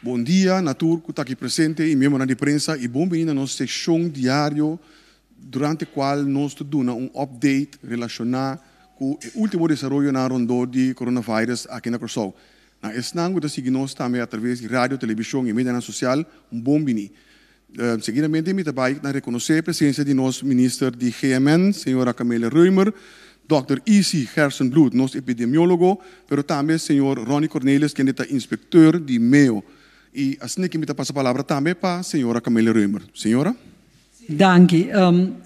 Bon dia na tur ku ta aki presente i miembronan di prensa i bon bini na nos seshon diario durante kual nos ta duna un update relashoná ku e último desaroyonan rondó di coronavirus aki na Kòrsou. Na esnan ku ta sigui nos tambe atraves di radio, televishon i medianan sosial, un bon bini. Seguidamente mi ta bai na rekonosé presensia di nos minister di GMN, señora Camelia Römer, Dòkter Isi Gerstenbluth, nos epidemiólogo, pero tambe señor Ronnie Cornelius, kende ta inspekteur di meo. I asina ki mi ta pasa palabra tambe pa señora Camelia Römer. Señora? Danki.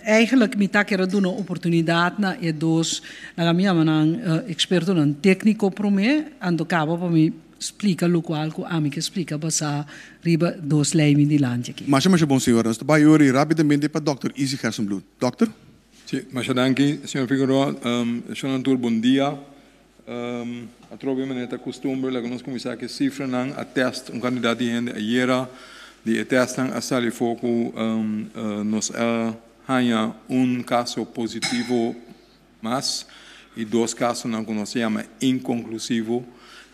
Eigenlijk mi ta kere duna oportunidat na e dos, laga mi yama nan ekspertonan tékniko promé, anto kaba pa mi splika lokual ku ami ke splika basá riba dos lei mi dilanti aki. Masha masha bon señora. Nos ta bai ora i rápidamente pa Dòkter Isi Gerstenbluth. Dòkter? Sí, masha danki, señor Figueroa. Shonnan tur bon dia. Atrobe manera ta kustumber laga nos kuminsá ku e sifranan. A tèst un kantidat di hende ayera. Di e tèstnan a sali afó ku nos a haña un kaso positivo mas i dos kasonan ku nos a yama inkonklusivo.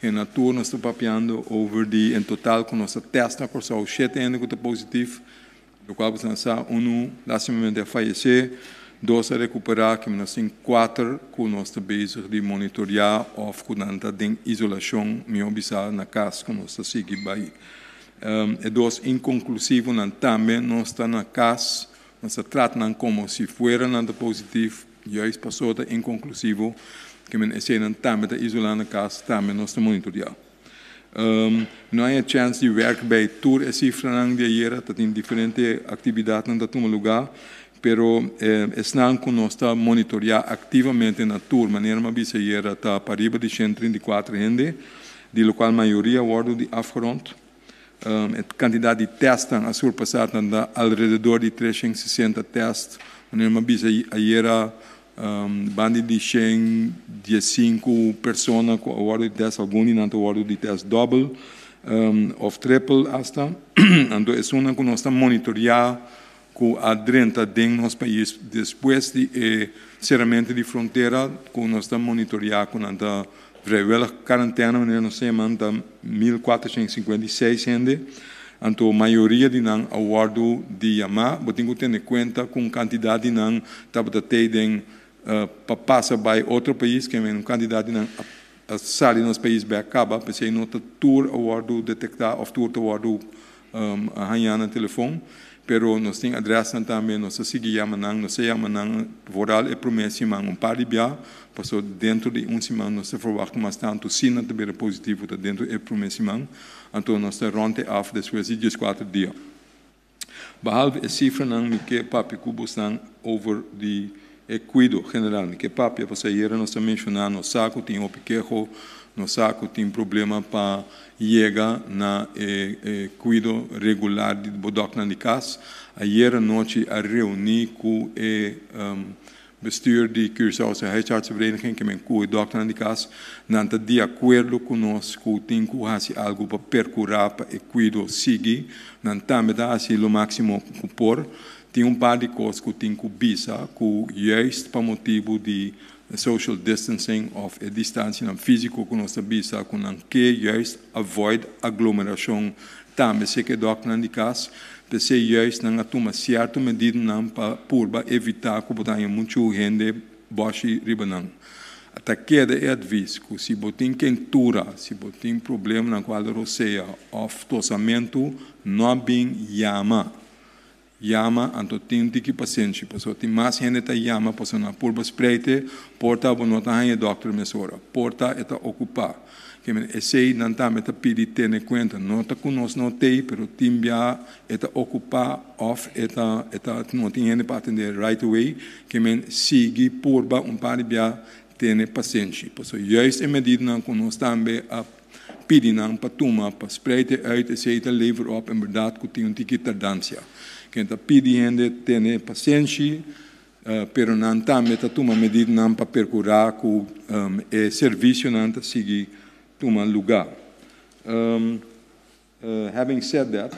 E na tur nos ta papiando over di en total ku nos a tèst na Kòrsou shete hende ku ta positif. Lokual ku nan sa, unu lastimamente a fayesé, dos a rekuperá, keme nos tin kuater ku nos ta bezig di monitoriá òf ku nan ta den isolashon, mihó bisá na kas ku nos ta sigui bai. E dos inkonklusivonan tambe nos ta na kas, nos ta trata nan komo si fuera nan ta positif, juist paso ta inkonklusivo, keme eseinan tambe ta isolá na kas, tambe nos ta monitoriá. No a chèns di wèrk bei tur e sifranan di ayera, ta tin diferente aktividatnan ta tuma lugá, pero esnan ku nos ta monitoriá aktivamente na tur manera mi a bisa ayera ta pariba di 134 hende, di lokual mayoria wòrdu di afgerond. E kantidat di tèstnan a surpasá ta alrededor di 360 tèst, manera mi a bisa ayera. Banda di 115 persona ku a wòrdu di tèst, algun di nan ta wòrdu di tèst dòbel òf tripel asta. Anto esunnan ku nos ta monitoriá ku a drenta den nos pais despues di e seramentu di frontera ku nos ta monitoriá ku nan ta vrijwillig karantena manera nos ta yama nan ta 1456 hende. Anto mayoria di nan a wòrdu di yamá. Bo tin ku tene kuenta ku un kantidat di nan tabata tei den pa pasa bai otro pais, ke men un kantidat di nan a sali nos pais bèk kaba, p'esei no ta tur a wòrdu detektá òf tur ta wòrdu hañá na telefon. Pero nos tin adrèsnan tambe, nos ta sigui yama nan, nos ta yama nan vooral e promé siman un par di bia, pasobra dentro di un siman nos ta ferwagt mas tantu si nan ta bira positivo ta dentro e promé siman. Anto nos ta rond e af despues di 14 dia. Behalve e sifranan mi ke papia ku bosnan over di e kuido general. Mi ke papia pasobra ayera nos ta menshoná nos sa ku tin hopi keho, nos sa ku tin problema pa yega na e kuido regular di bo dòkternan di kas. Ayera nochi a reuní ku e bestuur di Curaçaose Huisartsenvereniging ke men ku e dòkternan di kas. Nan ta di akuerdo ku nos ku tin ku hasi algu pa perkurá pa e kuido sigui. Nan tambe ta hasi lo máksimo ku por. Tin un par di kos ku tin ku bisa ku juist pa motibu di social distancing òf e distansianan físiko ku nos ta bisa ku nan ke juist avoid aglomerashon tambe si ke dòkternan di kas. P'esei juist nan a tuma sierto medidanan pa purba evitá ku bo ta haña muchu hende bòshi riba nan. Ta keda e advis ku si bo tin kentura, si bo tin problemanan ku aldo rosea òf tosamentu, no bin yama. Yama, anto tin tiki pasenshi, pasobra tin mas hende ta yama pasobra nan purba spreid e, por ta bo no ta haña e dòkter mesora, por ta e ta okupá. Ke men esei nan tambe ta pidi tene kuenta, no ta ku nos no t'ei, pero tin bia e ta okupá òf e ta e ta no tin hende pa atendé right away, ke men sigui purba un par di bia tene pasenshi, pasobra juist e medidanan ku nos tambe a pidi nan pa tuma pa spreid e uit esei ta lever op en berdad ku tin un tiki tardansia. Ken ta pidi hende tene pasenshi, pero nan tambe ta tuma medidanan pa perkurá ku e servisionan ta sigui tuma lugá. Having said that,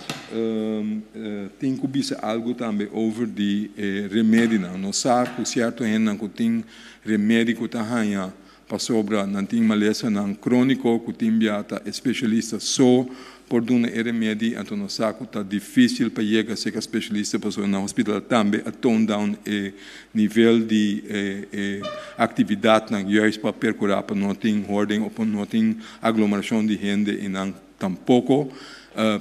tin ku bisa algu tambe over di e remedinan. Nos sa ku sierto hendenan ku tin remedi ku ta haña. pasobra nan tin malesanan króniko ku tin bia ta e spesialista so por duna e remedi, anto nos sa ku ta difísil pa yega serka spesialista pasobra na hospital tambe a tone down e nivel di e aktividatnan juist pa perkurá pa no tin hording òf pa no tin aglomerashon di hende i nan tampoko,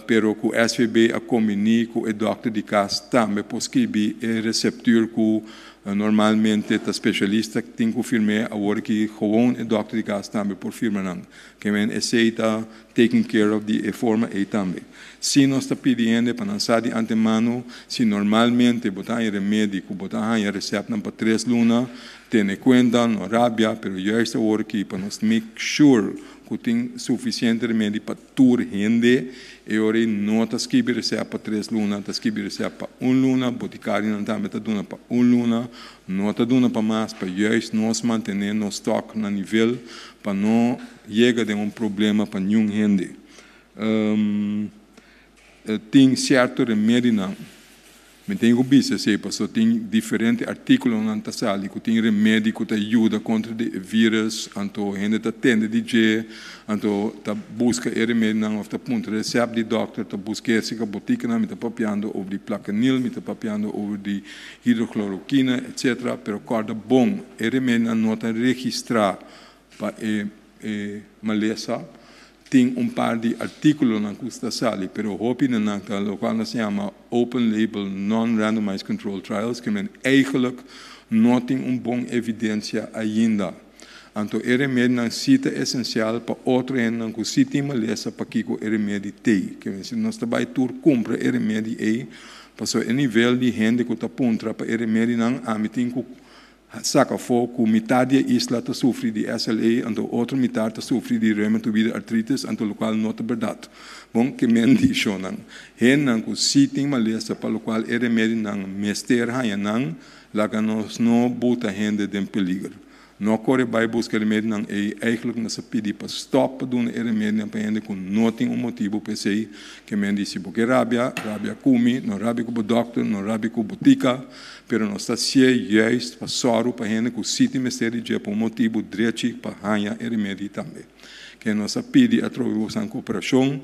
pero ku SVB a kombiní ku e dòkter di kas tambe por skibi e reseptuur ku normalmente ta spesialista tin ku firm'é, awor ki gewoon e dòkter di kas tambe por firma nan. Ke men esei ta taken care of di e forma ei tambe. Si nos ta pidi hende pa nan sa di antemano si normalmente bo ta haña remedi ku bo ta haña resèptnan pa tres luna, tene kuenta, no rabia, pero juist awor ki pa nos make sure ku tin sufisiente remedi pa tur hende, e ora ei no ta skibi resèpt pa tres luna, ta skibi resèpt pa un luna, botikarionan tambe ta duna pa un luna, no ta duna pa mas, pa juist nos mantené nos stòk na nivel pa no yega den un problema pa niun hende. Tin sierto remedinan. Mi tin ku bisa esei pasobra tin diferente artíkulonan ta sali ku tin remedi ku ta yuda kontra di e vírus, anto hende ta tende di dje, anto ta buska e remedinan òf ta puntra resèpt di dòkter, ta busk'é serka botikanan, mi ta papiando over di plakenil, mi ta papiando over di hidrocloroquina, etcetera, pero kòrda bon, e remedinan no ta registrá pa e e malesa. Tin un par di artíkulonan ku ta sali, pero hopi na nan ta lokual nos yama open label non-randomized controlled trials, ke men eigenlijk no tin un bon evidensia ainda. Anto e remedinan si ta esensial pa otro hendenan ku si tin malesa pakiko e remedi t'ei. Ke men si nos ta bai tur kumpra e remedi ei, pasobra e nivel di hende ku ta puntra pa e remedinan ami tin ku Saka afó ku mitar di e isla ta sufri di SLA anto otro mitar ta sufri di reumatoïde artritis anto lokual no ta bèrdat. Bon ke men di shonnan. Hendenan ku si tin malesa pa lokual e remedinan mester haña nan, laga nos no buta hende den peliger. No kore bai buska remedinan ei, eigentlik nos a pidi pa stòp pa duna e remedinan pa hende ku no tin un motibu pa esei. Ke men di si bo ke rabia, rabia ku mi, no rabia ku bo dòkter, no rabia ku botika. Pero nos ta sié juist pa sòru pa hende ku si tin mester di dje pa un motibu drechi pa haña e remedi tambe. Ke nos a pidi atrobe bosan koperashon.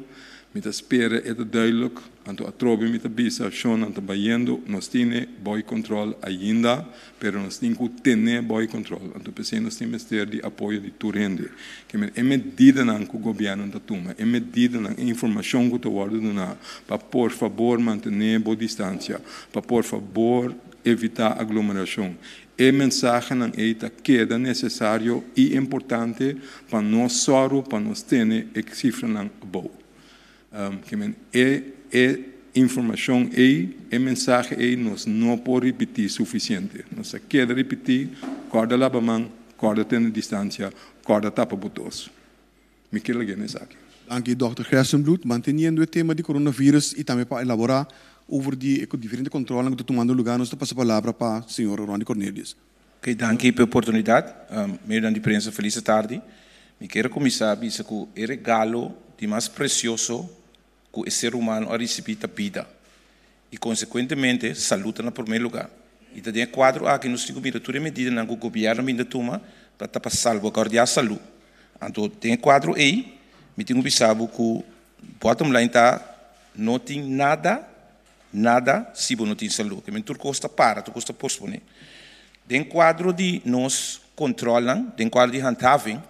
Mi ta spera e ta duidelijk, anto atrobe mi ta bisa shonnan ta bayendo, nos tine boi control ainda, pero nos tin ku tene boi control. Anto p'esei nos tin mester di apoyo di tur hende. Ke men e medidanan ku gobièrnu ta tuma, e medidanan, e informashon ku ta wòrdu duná pa por fabor mantené bo distansia, Pa por fabor evitá aglomerashon. E mensahenan ei ta keda nesesario i importante pa nos sòru pa nos tene e sifranan abou. Ke men e e informashon ei, e mensahe ei nos no por ripití sufisiente. Nos ta keda ripití, kòrda laba man, kòrda tene distansia, kòrda tapa bo tos. Mi kier laga esaki. Danki Dòkter Gerstenbluth. Manteniendo e tema di coronavirus y tambe pa elabora over di e diferente controlnan cu ta tumando lugar nos ta pasa palabra pa señor Ronnie Cornelius. Ok, danki pa e oportunidad. Medionan di prensa felis atardi. Mi kier cuminsa bisa cu e regalo di mas precioso cu e ser humano a ricibi ta bida y consecuentemente salud ta na prome lugar. Y ta den e cuadro aki nos tin cu mira tur e medidanan cu gobierno a binda tuma pa ta pa salvaguardia salud. Anto den e cuadro ey mi tin cu bisa bo cu bottom line ta no tin nada, nada si bo no tin salud. Kimen tur cos ta para, tur cos ta pospone. Den cuadro di nos controlnan, den cuadro di handhaving,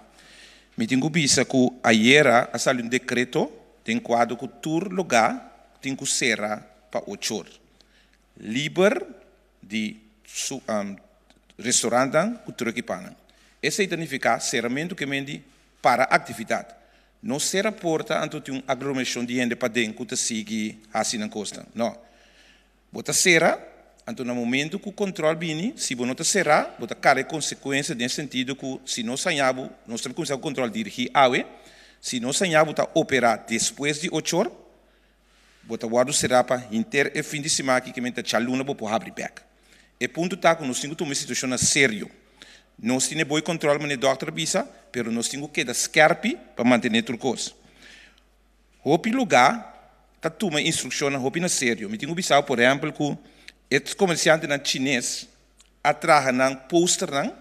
mi tin cu bisa cu ayera a sali un decreto Den kuadro ku tur lugá tin ku sera pa ochor. Liber di su restaurantnan ku truck i pannan. Esei ta nifiká seramentu ke men di para aktividat. No sera porta anto tin un aglomerashon di hende paden ku ta sigui hasi nan kosnan. No. Bo ta sera, anto na momentu ku kontròl bini, si bo no ta será, bo ta kara e konsekuensia den sentido ku si nos haña bo, nos ta kuminsá ku kontròl dirigí awe, si nos haña bo ta operá despues di ochor, bo ta wòrdu será pa henter e fin di siman aki ke men ta djaluna bo por habri bèk. E punto ta ku nos tin ku tuma e situashon na serio. Nos tin e boi kontròl manera e dòkter a bisa, pero nos tin ku keda skèrpi pa mantené tur kos. Hopi lugá ta tuma e instrukshonnan hopi na serio. Mi tin ku bisa bo, por ehèmpel, ku e komersiantenan chines a traha nan posternan.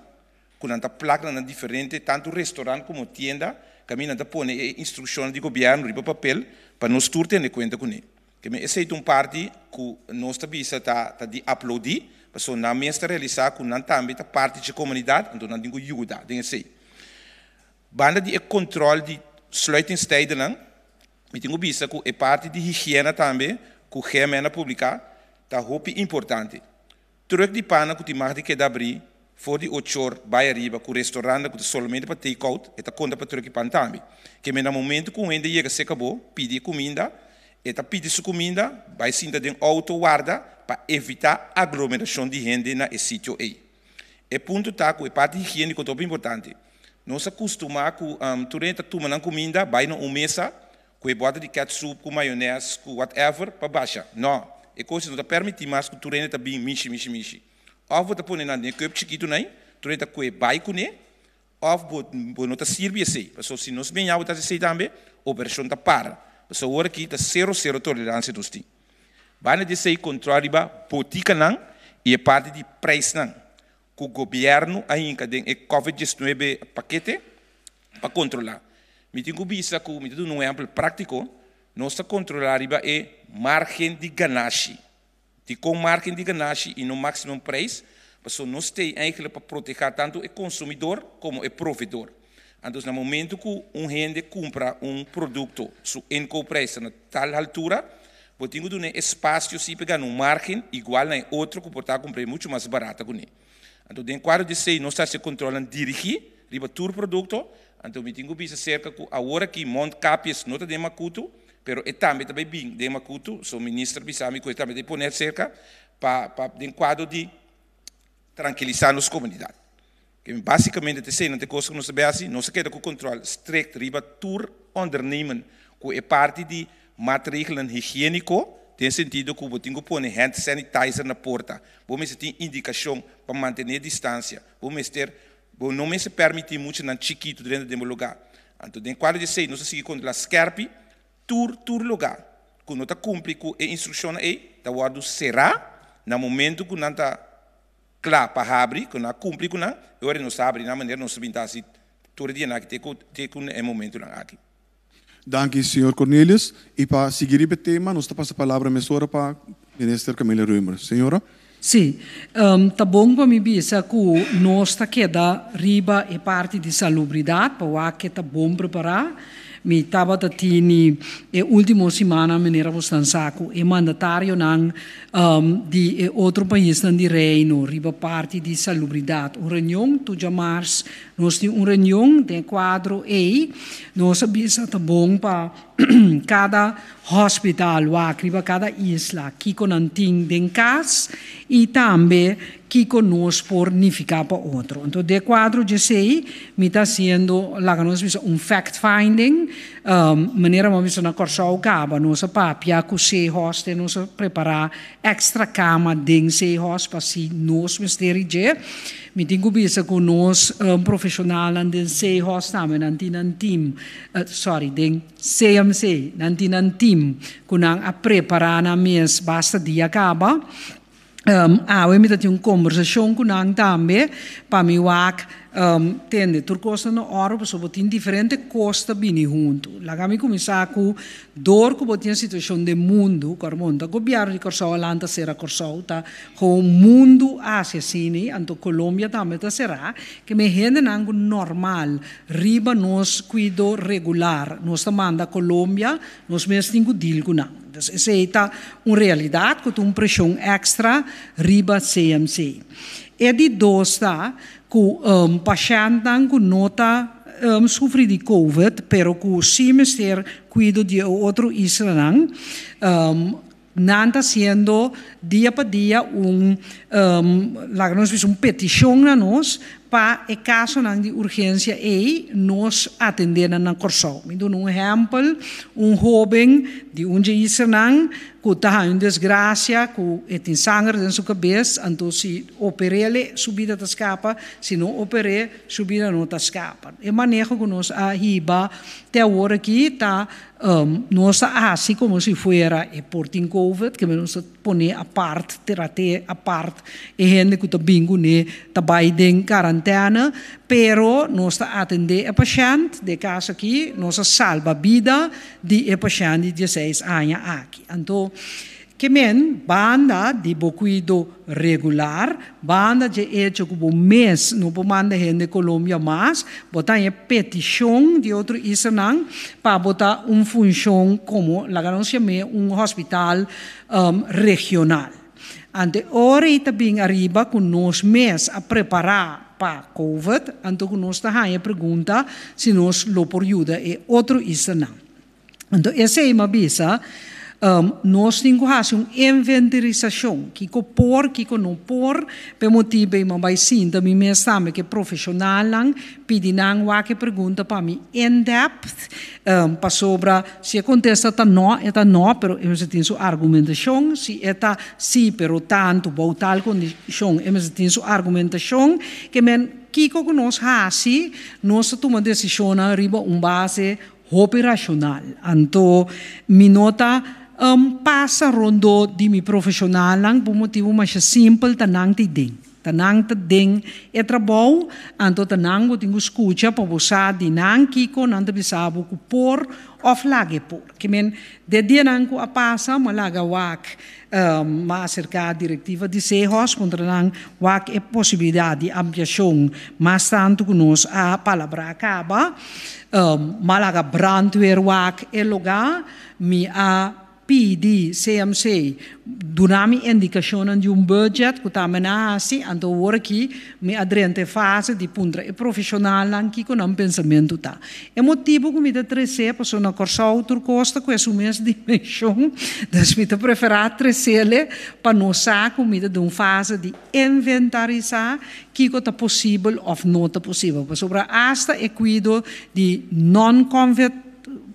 ku nan ta plak na nan diferente tantu restaurant komo tienda kaminda nan ta pone e instrukshonnan di gobièrnu riba papel pa nos tur tene kuenta kuné. Keme esei ta un parti ku nos ta bisa ta ta di aplaudí pasobra nan mes ta realisá ku nan tambe ta parti dje komunidat anto nan tin ku yuda den esei. Banda di e kontrol di sluitingstijdennan mi tin ku bisa ku e parti di higiena tambe ku GMN a publiká ta hopi importante. Truck di pana ku tin mag di keda abrí for di ochor bai ariba ku restaurantnan ku ta solamente pa take out, e ta konta pa truck di pan tambe. Keme na momento ku un hende yega serka bo pidi e kuminda, e ta pidi su kuminda, bai sinta den outo warda pa evitá aglomerashon di hende na e sitio ei. E punto ta ku e parti higiéniko ta hopi importante. Nos a kustumá ku tur hende ta tuma nan kuminda bai na un mesa ku e bòter di ketsup, ku mayonès, ku whatever pa basha. No, e kos no ta permití mas ku tur hende ta bin mishi, mishi, mishi. Òf bo ta pone nan den e kùp chikitu nai, tur hende ta kue bai kuné, òf bo bo no ta sirbi esei. Pasobra si nos meñá bo ta hasi esei tambe, operashon ta para. Pasobra awor aki ta sero sero toleransia nos tin. Banda di esei kontrol riba botikanan i e parti di preisnan ku gobièrnu a hinka den e covid 19 pakete pa kontrolá. Mi tin ku bisa ku mi ta duna un ehèmpel práktiko, nos ta kontrolá riba e márgen di ganashi. Dikon márgen di ganashi i no máximum prijs? Pasobra nos t'ei eigenlijk pa protehá tantu e konsumidor komo e provedor. Anto na momentu ku un hende kumpra un produkto su inkoopprijs ta na tal haltura, bo tin ku dun'é espasio si pa e gana un márgen igual na e otro ku por ta kumpr'é muchu mas barata kuné. Anto den kuadro di esei nos ta hasi e kontrolnan dirigí riba tur produkto. Anto mi tin ku bisa serka ku awor aki mondkapjes no ta den makutu, pero e tambe ta bai bin den makutu. So minister bisa mi ku e tambe ta pone aserka pa pa den kuadro di trankilisá nos komunidat. Básikamente ta esei nan ta e kos ku nos ta bai hasi. Nos a keda ku kontrol strikt riba tur ondernemen ku e parti di maatregelnan higiéniko den sentido ku bo tin ku pone hand sanitizer na porta, bo mester tin indikashon pa mantené distansia, bo mester bo no mester pèrmití muchanan chikitu drenta den bo lugá. Anto den kuadro di esei nos a sigui kontrolá skèrpi tur tur lugá ku no ta kumpli ku e instrukshonnan ei ta wòrdu será na momentu ku nan ta kla pa habri, ku nan a kumpli ku nan, e ora nos ta habri nan manera nos ta bin ta hasi tur e dianan aki te ku te ku e momentunan aki. Danki señor Cornelius. I pa sigui riba e tema nos ta pasa palabra mesora pa Minister Camilla Römer. Señora. Sí, ta bon pa mi bisa ku nos ta keda riba e parti di salubridat pa wak ke ta bon prepará. Mi tabata tini e último simannan manera bosnan sa ku e mandatarionan di e otro paisnan di Reino riba parti di salubridat. Un reunion tur djamars nos tin un reunion den e kuadro ei nos a bisa ta bon pa kada hospital wak riba kada isla kiko nan tin den kas i tambe kiko nos por nifiká pa otro. Anto den e kuadro djesei mi ta hasiendo laga nos bisa un fact finding manera bo a bisa na Kòrsou kaba nos a papia ku Sehos te nos a prepará extra kama den Sehos pa si nos mester i dje. Mi tin ku bisa ku nos profeshonalnan den Sehos tambe nan tin nan team sorry den CMC nan tin nan team ku nan a prepará nan mes basta dia kaba. Awe mi ta tin un kombersashon ku nan tambe pa mi wak tende tur kos ta na òrdu pasobra bo tin diferente kos ta bini huntu. Laga mi kuminsá ku dor ku bo tin e situashon den mundu ku awor ta gobièrnu di Kòrsou a lanta sera Kòrsou ta gewoon mundu a hasi asina anto Colombia tambe ta será ke men hendenan ku normal riba nos kuido regular nos ta manda Colombia nos mes tin ku deal ku nan. Dus esei ta un realidat ku ta un preshon èkstra riba CMC. E di dos ta ku pashèntnan ku no ta sufri di covid pero ku si mester kuido di e otro islanan, nan ta hasiendo dia pa dia un laga nos bisa un petishon na nos Pa e kasonan di urgensia ei, nos atendé nan na Kòrsou. Mi duna un ehèmpel, un hóben di un dje islanan ku ta haña un desgrasia ku e tin sanger den su kabes, anto si oper'é su bida ta skapa, si no oper'é su bida no ta skapa. E maneho ku nos a hiba te awor aki ta nos ta hasi komo si fuera e por tin covid, ke nos ta Pone apart, trat'é apart. E hende ku ta bin kuné ta bai den karantena. karantène, pero nos ta atendé e pashènt, den e kaso aki nos a salba bida di e pashènt di 16 aña aki. Anto, ke men banda di bo kuido regular, banda di echo ku bo mes no por manda hende Colombia mas, bo ta e petishon di otro islanan pa bo ta un funshon komo, laga nos yam'é, un hospital regional. Anto ora ta bin ariba ku nos mes a prepará pa COVID, anto ku nos ta haña pregunta si nos lo por yuda e otro islanan. Anto esei m'a bisa, nos tin ku hasi un inventarisashon, kiko por, kiko no por, pa motibu m'a bai sinta mi mes tambe ku profeshonalnan, pidi nan wak e pregunta pa mi in depth, pasobra si e kontesta ta no, e ta no, pero e tin su argumentashon, si e ta si, pero tantu, bou tal kondishon, e tin su argumentashon, ke men kiko ku nos hasi, nos ta tuma desishon riba un base operacional. Anto, mi no ta pasa rondó di mi profeshonalnan, pa motibu mas simpel, ta nan ta den. Ta nan ta den e trabou, anto ta nan bo tin ku skucha pa bo sa di nan kiko nan ta bisa bo ku por òf lag'é por. Ke men de dianan ku a pasa, m'a laga wak m'a aserká direktiva di SEHOS kontra nan wak e posibilidat di ampliashon mas tantu ku nos a palabrá kaba. M'a laga brandweer wak e lugá, mi a pidi CMC duna mi indikashon di un budget ku tambe nan a hasi, anto awor aki mi a drenta e fase di puntra e profeshonalnan kiko nan pensamentu ta. E motibu ku mi ta trese pasobra na Kòrsou tur kos ta ku e su mes dimenshon, dus mi ta preferá tresele pa nos sa ku mi ta den un fase di inventarisá kiko ta posibel òf no ta posibel. Pasobra asta e kuido di non-COVID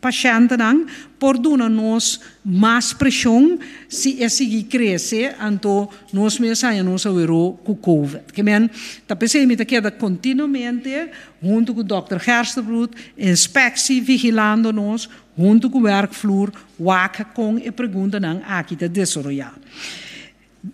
pashèntnan por duna nos mas preshon si e sigui krese, anto nos mes haña nos awero ku COVID. Ke men ta p'esei mi ta keda kontinuamente huntu ku dòkter Gerstenbluth, inspeksie vigilando nos, huntu ku werkvloer, wak kon e preguntanan aki ta desaroyá.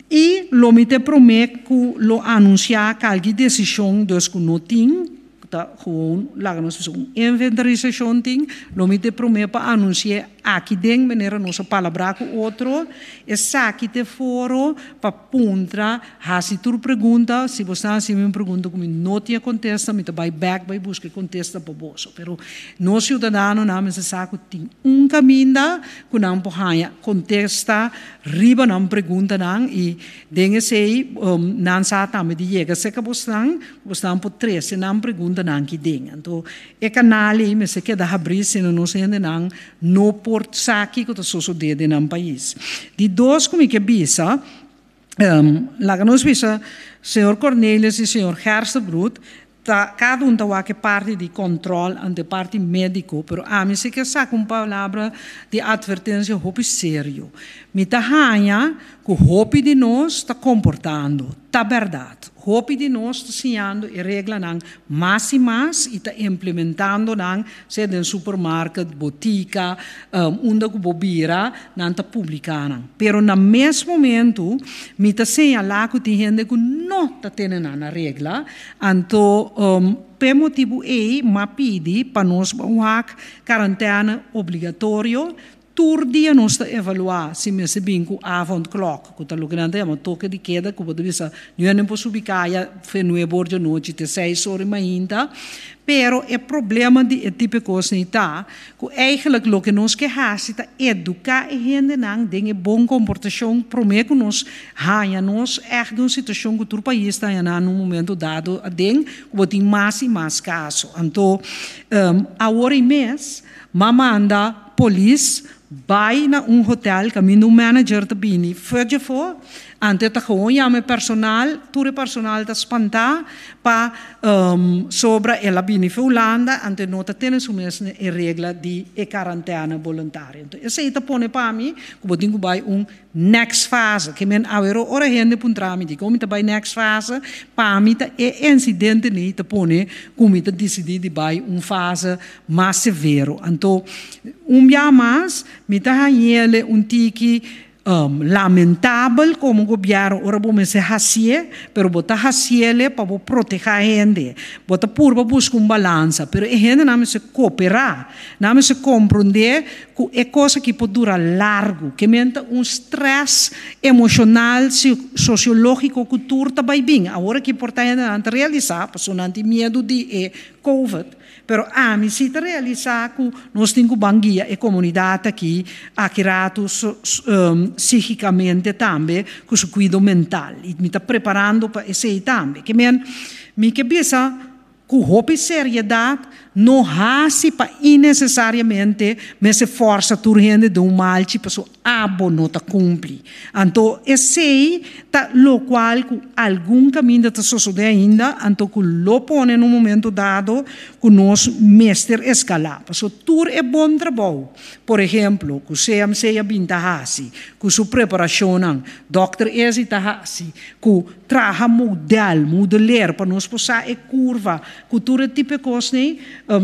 I lo mi ta promé ku lo anunsiá kalke desishon dus ku no tin, ta gewoon laga nos bisa un inventarisashon tin, lo mi ta promé pa anunsi'é aki den manera nos a palabrá ku otro, esaki ta e foro pa puntra, hasi tur pregunta, si bo sa hasi mi un pregunta ku mi no tin e kontesta, mi ta bai bèk bai buska e kontesta pa boso. Pero nos siudadanonan mester sa ku tin un kaminda ku nan por haña kontesta riba nan preguntanan i den esei nan sa tambe di yega serka bosnan, ku bosnan por trese nan preguntanan aki den. Anto e kanal ei mester keda habrí sino nos hendenan no por sa kiko ta sosodé den nan pais. Di dos ku mi ke bisa, laga nos bisa señor Cornelius i señor Gerstenbluth ta kada un ta wak e parti di kòntròl anto e parti médiko, pero ami si ke saka un palabra di atvertensia hopi serio. Mi ta haña ku hopi di nos ta komportando, ta bèrdat, hopi di nos ta siñando e reglanan mas i mas i ta implementando nan, sea den supermarket, botika, unda ku bo bira, nan ta publiká nan. Pero na mes momentu mi ta señalá ku tin hende ku no ta tene nan na regla. Anto p'e motibu ei m'a pidi pa nos wak karantène obligatorio. Tur dia nos ta evaluá si mester bin ku avondklok, ku ta loke nan ta yama toke di keda, ku bo ta bisa niun hende por subi kaya fe nuebe or djanochi te seis or di mainta. Pero e problema di e tipo e kosnan ta ku eigenlijk loke nos ke hasi ta eduká e hendenan den e bon komportashon promé ku nos haña nos ègt den un situashon ku tur pais ta haña nan na un momento dado aden ku bo tin mas i mas kaso. Anto awor ei mes m'a manda polis bai na un hotel kaminda un manager ta bini fur djafó, anto e ta gewoon yama e personal, tur e personal ta spantá pa sobra el a bini for Hulanda, anto e no ta tene su mes na e regla di e karantène boluntario. Anto esei ta pone pa mi ku bo tin ku bai un next fase. Ke men awero ora hende puntra mi dikon mi ta bai next fase, pa mi ta e insidente nei ta pone ku mi ta disidí di bai un fase mas severo. Anto un bia mas mi ta hañ'ele un tiki. Lamentabel komo gobièrnu ora bo mester hasié, pero bo ta hasiele pa bo protehá hende. Bo ta purba buska un balansa, pero e hendenan mester kooperá. Nan mester komprondé ku e kos aki por dura largu, ke men ta un strès emoshonal, sosiológiko ku tur ta bai bin. Awor aki por ta hendenan ta realisá, pasobra nan tin miedu di e covid. Pero ami si ta realisá ku nos tin ku ban guia e komunidat aki aki ratu psíkikamente tambe ku su kuido mental. I mi ta preparando pa esei tambe. Ke men mi ke bisa ku hopi seriedat no hasi pa innesesariamente mester fòrsa tur hende den un malchi pasobra abo no ta kumpli. Anto esei ta lokual ku algun kaminda ta sosodé ainda, anto ku lo pone na un momento dado ku nos mester eskalá. Pasobra tur e bon trabou, por ehemplo, ku CMC a bin ta hasi, ku su preparashonnan, Dòkter Ezi ta hasi, ku traha modèl, modeleer, pa nos por sa e kurva, ku tur e tipo e kosnan,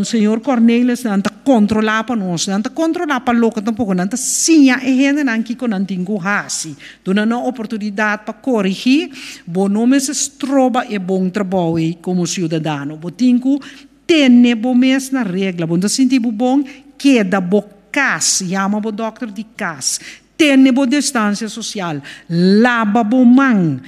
señor Cornelis nan ta kontrolá pa nos, nan ta kontrolá pa loke tampoko, nan ta siña e hendenan kiko nan tin ku hasi, duna nan oportunidat pa korigí, bo no mester stroba e bon trabou ei komo siudadano, bo tin ku tene bo mes na regla, bo no ta sinti bo bon, keda bo kas, yama bo dòkter di kas, Tene bo distancia social, laba bo man,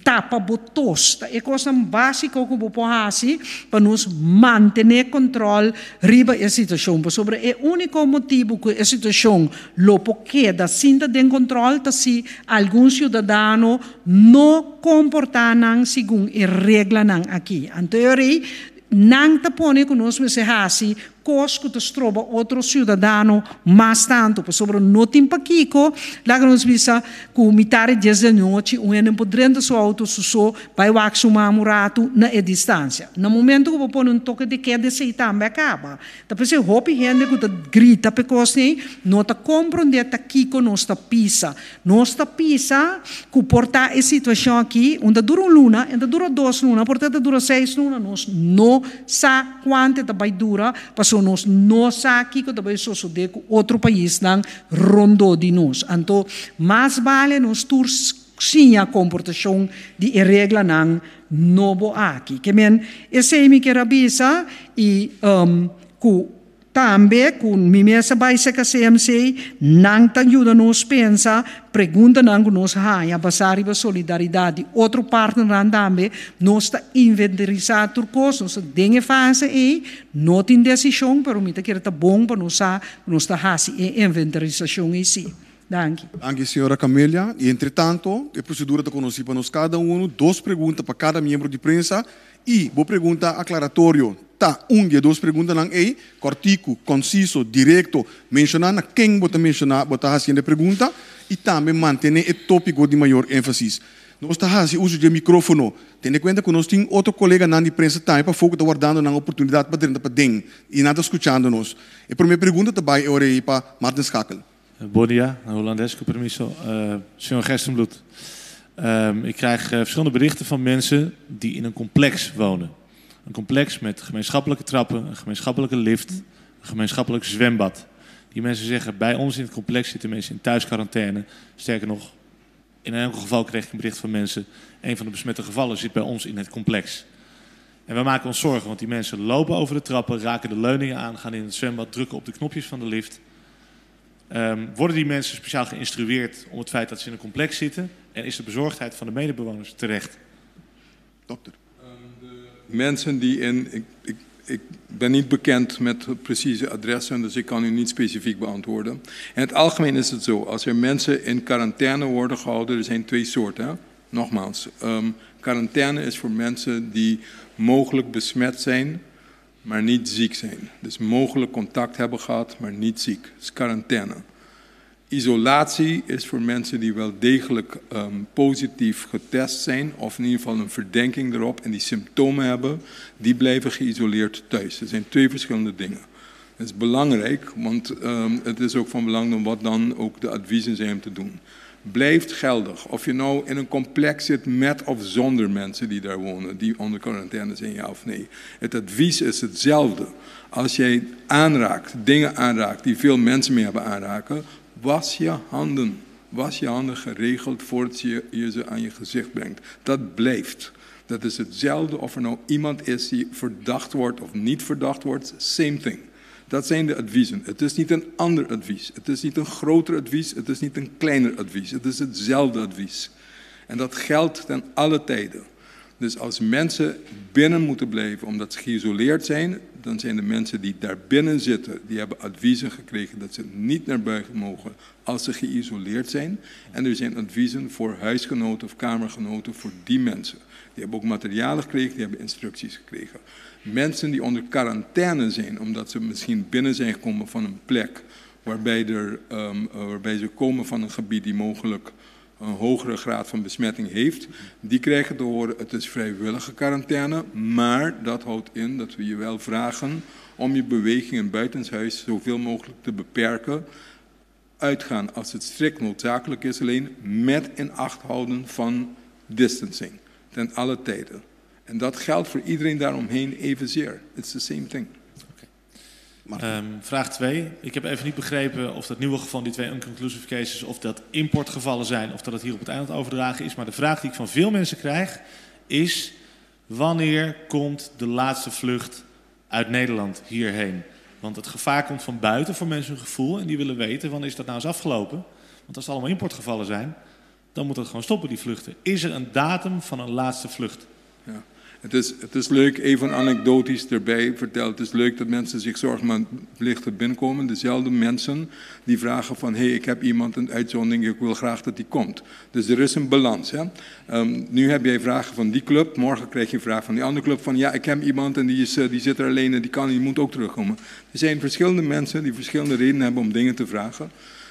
tapa bo tos. Ta e cosnan basico cu bo por haci pa nos mantene control riba e situacion. Pasobra e unico motibo cu e situacion lo por keda sin ta den control ta si algun ciudadano no comporta nan segun e reglanan aki. Anto e ora ei nan ta pone cu nos mester haci Kos ku ta stroba otro siudadano mas tantu, pasobra no tin pakiko, laga nos bisa ku mitar di dies di anochi un hende por drenta su outo su so bai wak su mama un ratu na e distansia. Na momento ku bo pone un toke de keda esei tambe a kaba. Ta p'esei hopi hende ku ta grita p'e kos ei no ta komprondé ta kiko nos ta pisa. Nos ta pisa ku por ta e situashon aki un ta dura un luna, en ta dura dos luna, por ta ta dura seis luna, nos no sa kuantu e ta bai dura, pasobra nos no sa kiko ta bai sosodé ku otro paisnan rondó di nos. Anto mas bale nos tur siña komportashon di e reglanan nobo aki. Ke men esei mi kier a bisa i ku Tambe ku mi mes a bai serka CMC, nan ta yuda nos pensa preguntanan ku nos haña basá riba solidaridat di otro partnernan tambe. Nos ta inventarisá tur kos, nos ta den e fase ei, no tin desishon, pero mi ta kere ta bon pa nos sa ku nos ta hasi e inventarisashon ei sí. Danki. Danki señora Camelia. Y entre tanto e procedura ta conoci pa nos cada uno, dos pregunta pa cada miembro di prensa y bo pregunta aclaratorio ta un di e dos preguntanan ey, cortico, conciso, directo, menciona na ken bo ta menciona bo ta haciendo e pregunta y tambe mantene e topico di mayor enfasis. Nos ta haci uso dje microfono. Tene cuenta cu nos tin otro coleganan di prensa tambe pafó cu ta wardando nan oportunidad pa drenta paden y nan ta scuchando nos. E prome pregunta ta bay e ora ey pa Martin Schakel. Bon dia, na Holandes, ku permiso. Señor Gerstenbluth, ik krijg verschillende berichten van mensen die in een complex wonen. Een complex met gemeenschappelijke trappen, een gemeenschappelijke lift, een gemeenschappelijk zwembad. Die mensen zeggen, bij ons in het complex zitten mensen in thuisquarantaine. Sterker nog, in een enkel geval kreeg ik een bericht van mensen, een van de besmette gevallen zit bij ons in het complex. En we maken ons zorgen, want die mensen lopen over de trappen, raken de leuningen aan, gaan in het zwembad, drukken op de knopjes van de lift. Worden die mensen speciaal geïnstrueerd om het feit dat ze in een complex zitten? En is de bezorgdheid van de medebewoners terecht? Dokter. De mensen die in. Ik, ik, ik ben niet bekend met precieze adressen, dus ik kan u niet specifiek beantwoorden. In het algemeen is het zo, als er mensen in quarantaine worden gehouden, er zijn twee soorten. Hè? Nogmaals, quarantaine is voor mensen die mogelijk besmet zijn, maar niet ziek zijn. Dus mogelijk contact hebben gehad, maar niet ziek. Dat is quarantaine. Isolatie is voor mensen die wel degelijk positief getest zijn, of in ieder geval een verdenking erop en die symptomen hebben, die blijven geïsoleerd thuis. Dat zijn twee verschillende dingen. Dat is belangrijk, want het is ook van belang om wat dan ook de adviezen zijn om te doen. Blijft geldig. Of je nou in een complex zit met of zonder mensen die daar wonen, die onder quarantaine zijn, ja of nee. Het advies is hetzelfde. Als jij aanraakt, dingen aanraakt die veel mensen mee hebben aanraken, was je handen. Was je handen geregeld voordat je ze aan je gezicht brengt. Dat blijft. Dat is hetzelfde of er nou iemand is die verdacht wordt of niet verdacht wordt. Same thing. Dat zijn de adviezen. Het is niet een ander advies. Het is niet een groter advies. Het is niet een kleiner advies. Het is hetzelfde advies. En dat geldt ten alle tijden. Dus als mensen binnen moeten blijven omdat ze geïsoleerd zijn, dan zijn de mensen die daar binnen zitten, die hebben adviezen gekregen dat ze niet naar buiten mogen als ze geïsoleerd zijn. En er zijn adviezen voor huisgenoten of kamergenoten voor die mensen. Die hebben ook materialen gekregen, die hebben instructies gekregen. Mensen die onder quarantaine zijn, omdat ze misschien binnen zijn gekomen van een plek waarbij ze komen van een gebied die mogelijk een hogere graad van besmetting heeft, die krijgen te horen: het is vrijwillige quarantaine, maar dat houdt in dat we je wel vragen om je bewegingen buitenshuis zoveel mogelijk te beperken. Uitgaan als het strikt noodzakelijk is alleen, met in acht houden van distancing, ten alle tijden. En dat geldt voor iedereen daaromheen evenzeer. It's the same thing. Vraag 2. Ik heb even niet begrepen of dat nieuwe geval, die twee inconclusive cases, of dat importgevallen zijn of dat het hier op het eiland overdragen is. Maar de vraag die ik van veel mensen krijg is: wanneer komt de laatste vlucht uit Nederland hierheen? Want het gevaar komt van buiten voor mensen hun gevoel en die willen weten: wanneer is dat nou eens afgelopen? Want als het allemaal importgevallen zijn, dan moet dat gewoon stoppen, die vluchten. Is er een datum van een laatste vlucht? Ja. Het is leuk, even anekdotisch erbij verteld. Het is leuk dat mensen zich zorgen maken lichten binnenkomen. Dezelfde mensen die vragen van: hé, hey, ik heb iemand in uitzondering, ik wil graag dat die komt. Dus er is een balans. Hè? Nu heb jij vragen van die club, morgen krijg je een vraag van die andere club van: ja, ik heb iemand en die zit er alleen en die moet ook terugkomen. Er zijn verschillende mensen die verschillende redenen hebben om dingen te vragen.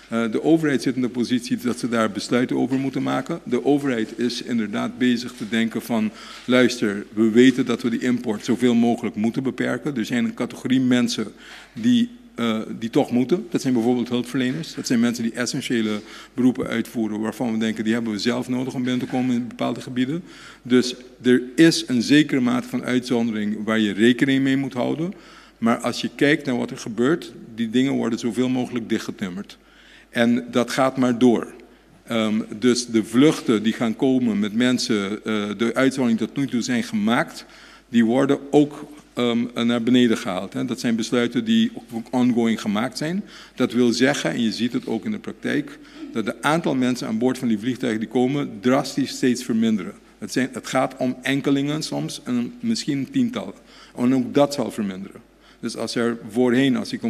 De overheid zit in de positie dat ze daar besluiten over moeten maken. De overheid is inderdaad bezig te denken van: luister, we weten dat we die import zoveel mogelijk moeten beperken. Er zijn een categorie mensen die toch moeten. Dat zijn bijvoorbeeld hulpverleners. Dat zijn mensen die essentiële beroepen uitvoeren waarvan we denken: die hebben we zelf nodig om binnen te komen in bepaalde gebieden. Dus er is een zekere mate van uitzondering waar je rekening mee moet houden. Maar als je kijkt naar wat er gebeurt, die dingen worden zoveel mogelijk dichtgetimmerd. En dat gaat maar door. Dus de vluchten die gaan komen met mensen, de uitzonderingen die tot nu toe zijn gemaakt, die worden ook naar beneden gehaald. Hè. Dat zijn besluiten die ongoing gemaakt zijn. Dat wil zeggen, en je ziet het ook in de praktijk, dat de aantal mensen aan boord van die vliegtuigen die komen drastisch steeds verminderen. Het gaat om enkelingen soms, en misschien tientallen. En ook dat zal verminderen. Dus als er voorheen, als ik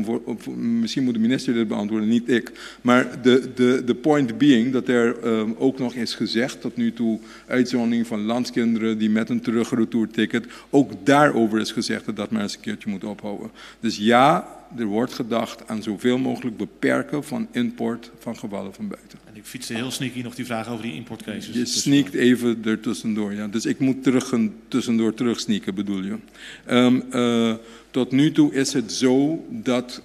misschien moet de minister dit beantwoorden, niet ik. Maar de point being dat er ook nog is gezegd, tot nu toe uitzondering van landskinderen die met een terug-retourticket, ook daarover is gezegd dat dat maar eens een keertje moet ophouden. Dus ja, er wordt gedacht aan zoveel mogelijk beperken van import van gevallen van buiten. En ik fietste heel sneaky nog die vraag over die importcases. Je sneakt even er tussendoor, ja. Dus ik moet terug, tussendoor terug sneaken, bedoel je. Tot nu toe is het zo dat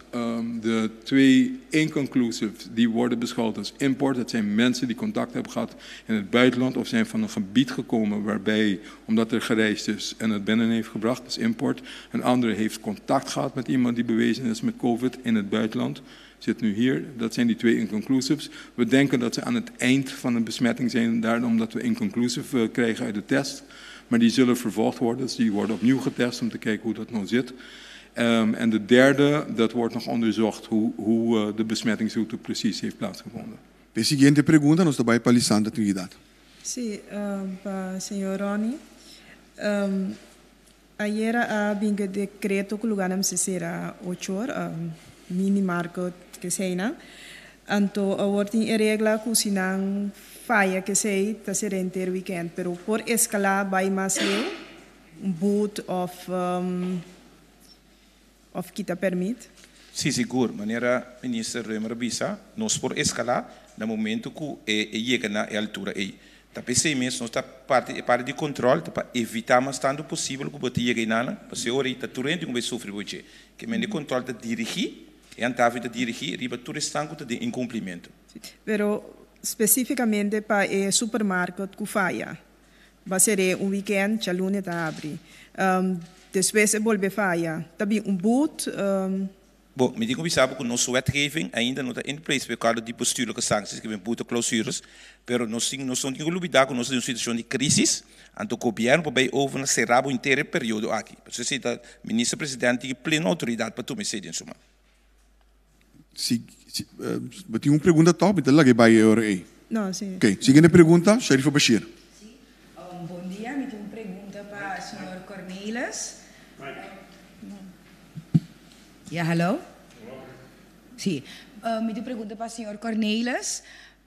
de twee inconclusive die worden beschouwd als import. Dat zijn mensen die contact hebben gehad in het buitenland of zijn van een gebied gekomen waarbij, omdat er gereisd is en het binnen heeft gebracht, dus import. Een andere heeft contact gehad met iemand die bewezen is met COVID in het buitenland. Zit nu hier. Dat zijn die twee inconclusives. We denken dat ze aan het eind van een besmetting zijn, daarom dat we inconclusive krijgen uit de test. Maar die zullen vervolgd worden, dus die worden opnieuw getest om te kijken hoe dat nou zit. En de derde, dat wordt nog onderzocht hoe de besmettingsroute precies heeft plaatsgevonden. E siguiente pregunta nos ta bai pa Lisandra Trinidad. Si, pa señor Ronnie. Ayera a bin dekreto ku lugánan mester sera 8 or, mini market ku esei nan. Anto awor tin e regla ku si nan faya ku esei ta sera henter weekend, pero por eskalá bai mas leu, un boete of kita pèrmit. Si, sigur. Manera minister Römer a bisa, nos por eskalá na momento ku e yega na e altura ei. Ta p'esei mes, nos ta parti di kontròl pa evitá mas tantu posibel ku bo ta yega einan, pasobra ora ta tur hende ku bai sufri boche. Ke men e kontròl ta dirigí, e handhaving ta dirigí, riba tur esnan ku ta den inkumplimentu. Pero spesífikamente pa e supermarket ku faya. Bai sera un weekend, djaluna ta habri. Despues e bolbe faya. Tambe un boete. Bo, mi tin ku bisa bo ku nos wetgeving ainda no ta in place pa e kuadro di bestuurlijke sancties, ke men boete clausules, pero nos tin, nos no tin ku lubida ku nos ta den un situashon di krisis, anto gobièrnu por bai over na será bo henter e periodo aki. Pasobra esei ta minister president tin pleno outoridat pa tuma esei den su man. Si, si, bo tin un pregunta tòg? Mi ta laga e bai e ora ei. No, si. Oké, siguiente pregunta, Sharifa Bashir. Si, bon dia, mi tin un pregunta pa señor Cornelis. Ja, hallo? Sí. Mi tin pregunta pa señor Cornelis.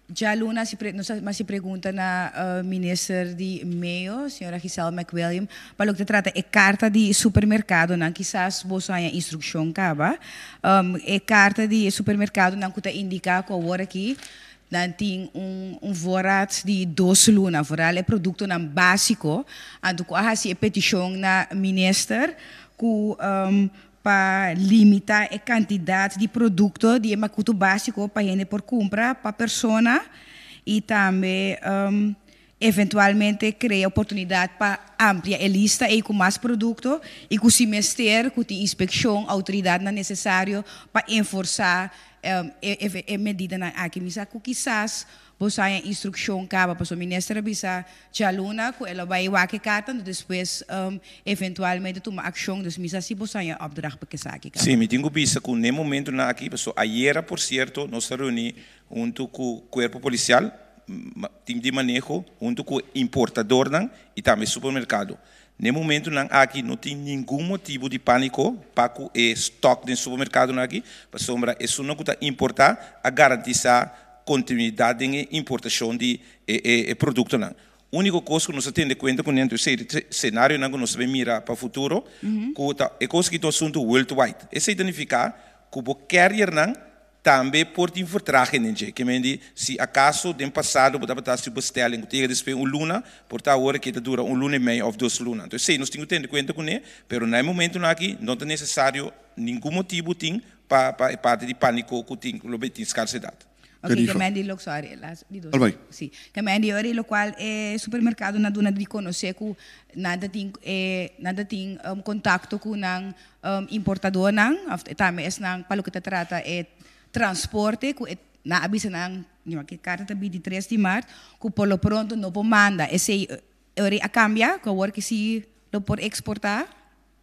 Djaluna si nos a hasi pregunta na minister di Medio, señora Giselle McWilliam, pa loke ta trata e karta di supermerkadonan. Kisas boso haña instrukshon kaba. E karta di e supermerkadonan ku ta indiká ku awor aki nan tin un un voorraad di dos luna, vooral e produktonan básiko. Anto ku a hasi e petishon na minister ku pa limita e kantidat di produkto di e makutu básiko pa hende por kumpra pa persona i tambe eventualmente krea oportunidat pa amplia e lista ei ku mas produkto i ku si mester ku tin inspekshon outoridatnan nesesario pa enforsá e medidanan aki. Mi sa ku kisas Bo sa haña instrukshon kaba pasobra minister a bisa djaluna ku el a bai wak e karta anto despues eventualmente tuma akshon dus mi sa si bo sa haña opdracht pa kesaki kaba. Sí, mi tin ku bisa ku n'e momentunan aki pasobra ayera por sierto nos a reuní huntu ku kuerpo polisial, tim di maneho huntu ku importadornan i tambe supermerkado. N'e momentunan aki no tin ningun motibu di pániko pa ku e stòk den supermerkadonan aki pasobra esunnan ku ta importá a garantisá kontinuidat den e importashon di e produktonan. Úniko kos ku nos a tende kuenta kuné anto esei ta senarionan ku nos ta bin mira pa futuro, ku ta e kos aki ta un asuntu worldwide. Esei ta nifiká ku bo carriernan tambe por tin vertraging den dje. Ke men di si akaso den pasado bo tabata hasi bestelling ku ta yega despues un luna, por ta awor ke ta dura un luna i mei òf dos luna. Anto esei nos tin ku tende kuenta kuné, pero na e momentunan aki no ta nesesario ningun motibu tin Pa pa e parti di panico cu tin lo bay tin scarsedad. Ok, ke men di lo sorry, las di dos. Albay. Si. Ke men di ora locual e supermercado nan duna di conoce cu nan ta tin e nan ta tin contacto cu nan importadornan of tambe esnan pa loke ta trata e transporte cu e nan a bisa nan, ke carta ta binti tres di maart, cu por lo pronto no por manda. Esey ora a cambia cu awor ke si lo por exporta?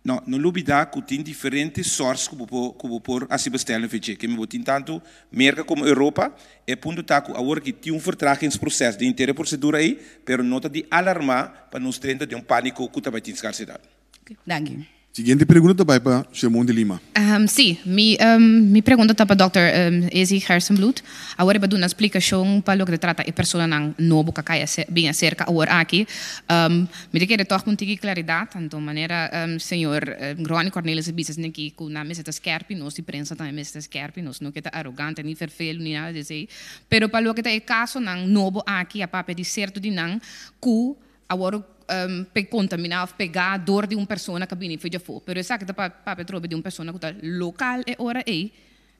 No, no lubida ku tin diferente source ku bo por ku bo por hasi bestèl en VG. Keme bo tin tantu Merka komo Europa. E punto ta ku awor aki tin un vertragingsproces den henter e prosedura ei, pero no ta di alarmá pa nos drenta den un pániko ku ta bai tin skarsedat. Oké, danki. Siguiente pregunta ta bai pa Shemon de Lima. Sí, mi mi pregunta ta pa dòkter Izzy Gerstenbluth. Awor e ba duna splikashon pa loke ta trata e personanan nobo ku a kai bin aserka awor aki. Mi ta kere tòg un tiki klaridat, anto manera señor Ronnie Cornelis a bisa esaki aki ku nan mester ta skèrpi, nos di prensa tambe mester ta skèrpi, nos no ke ta arogante ni ferfelu ni nada di esei. Pero pa loke ta e kasonan nobo aki a papia di serto di nan ku a wòrdu kontaminá òf pegá dor di un persona ku a bini for djafó. Pero esaki ta papia atrobe di un persona ku ta lokal e ora ei.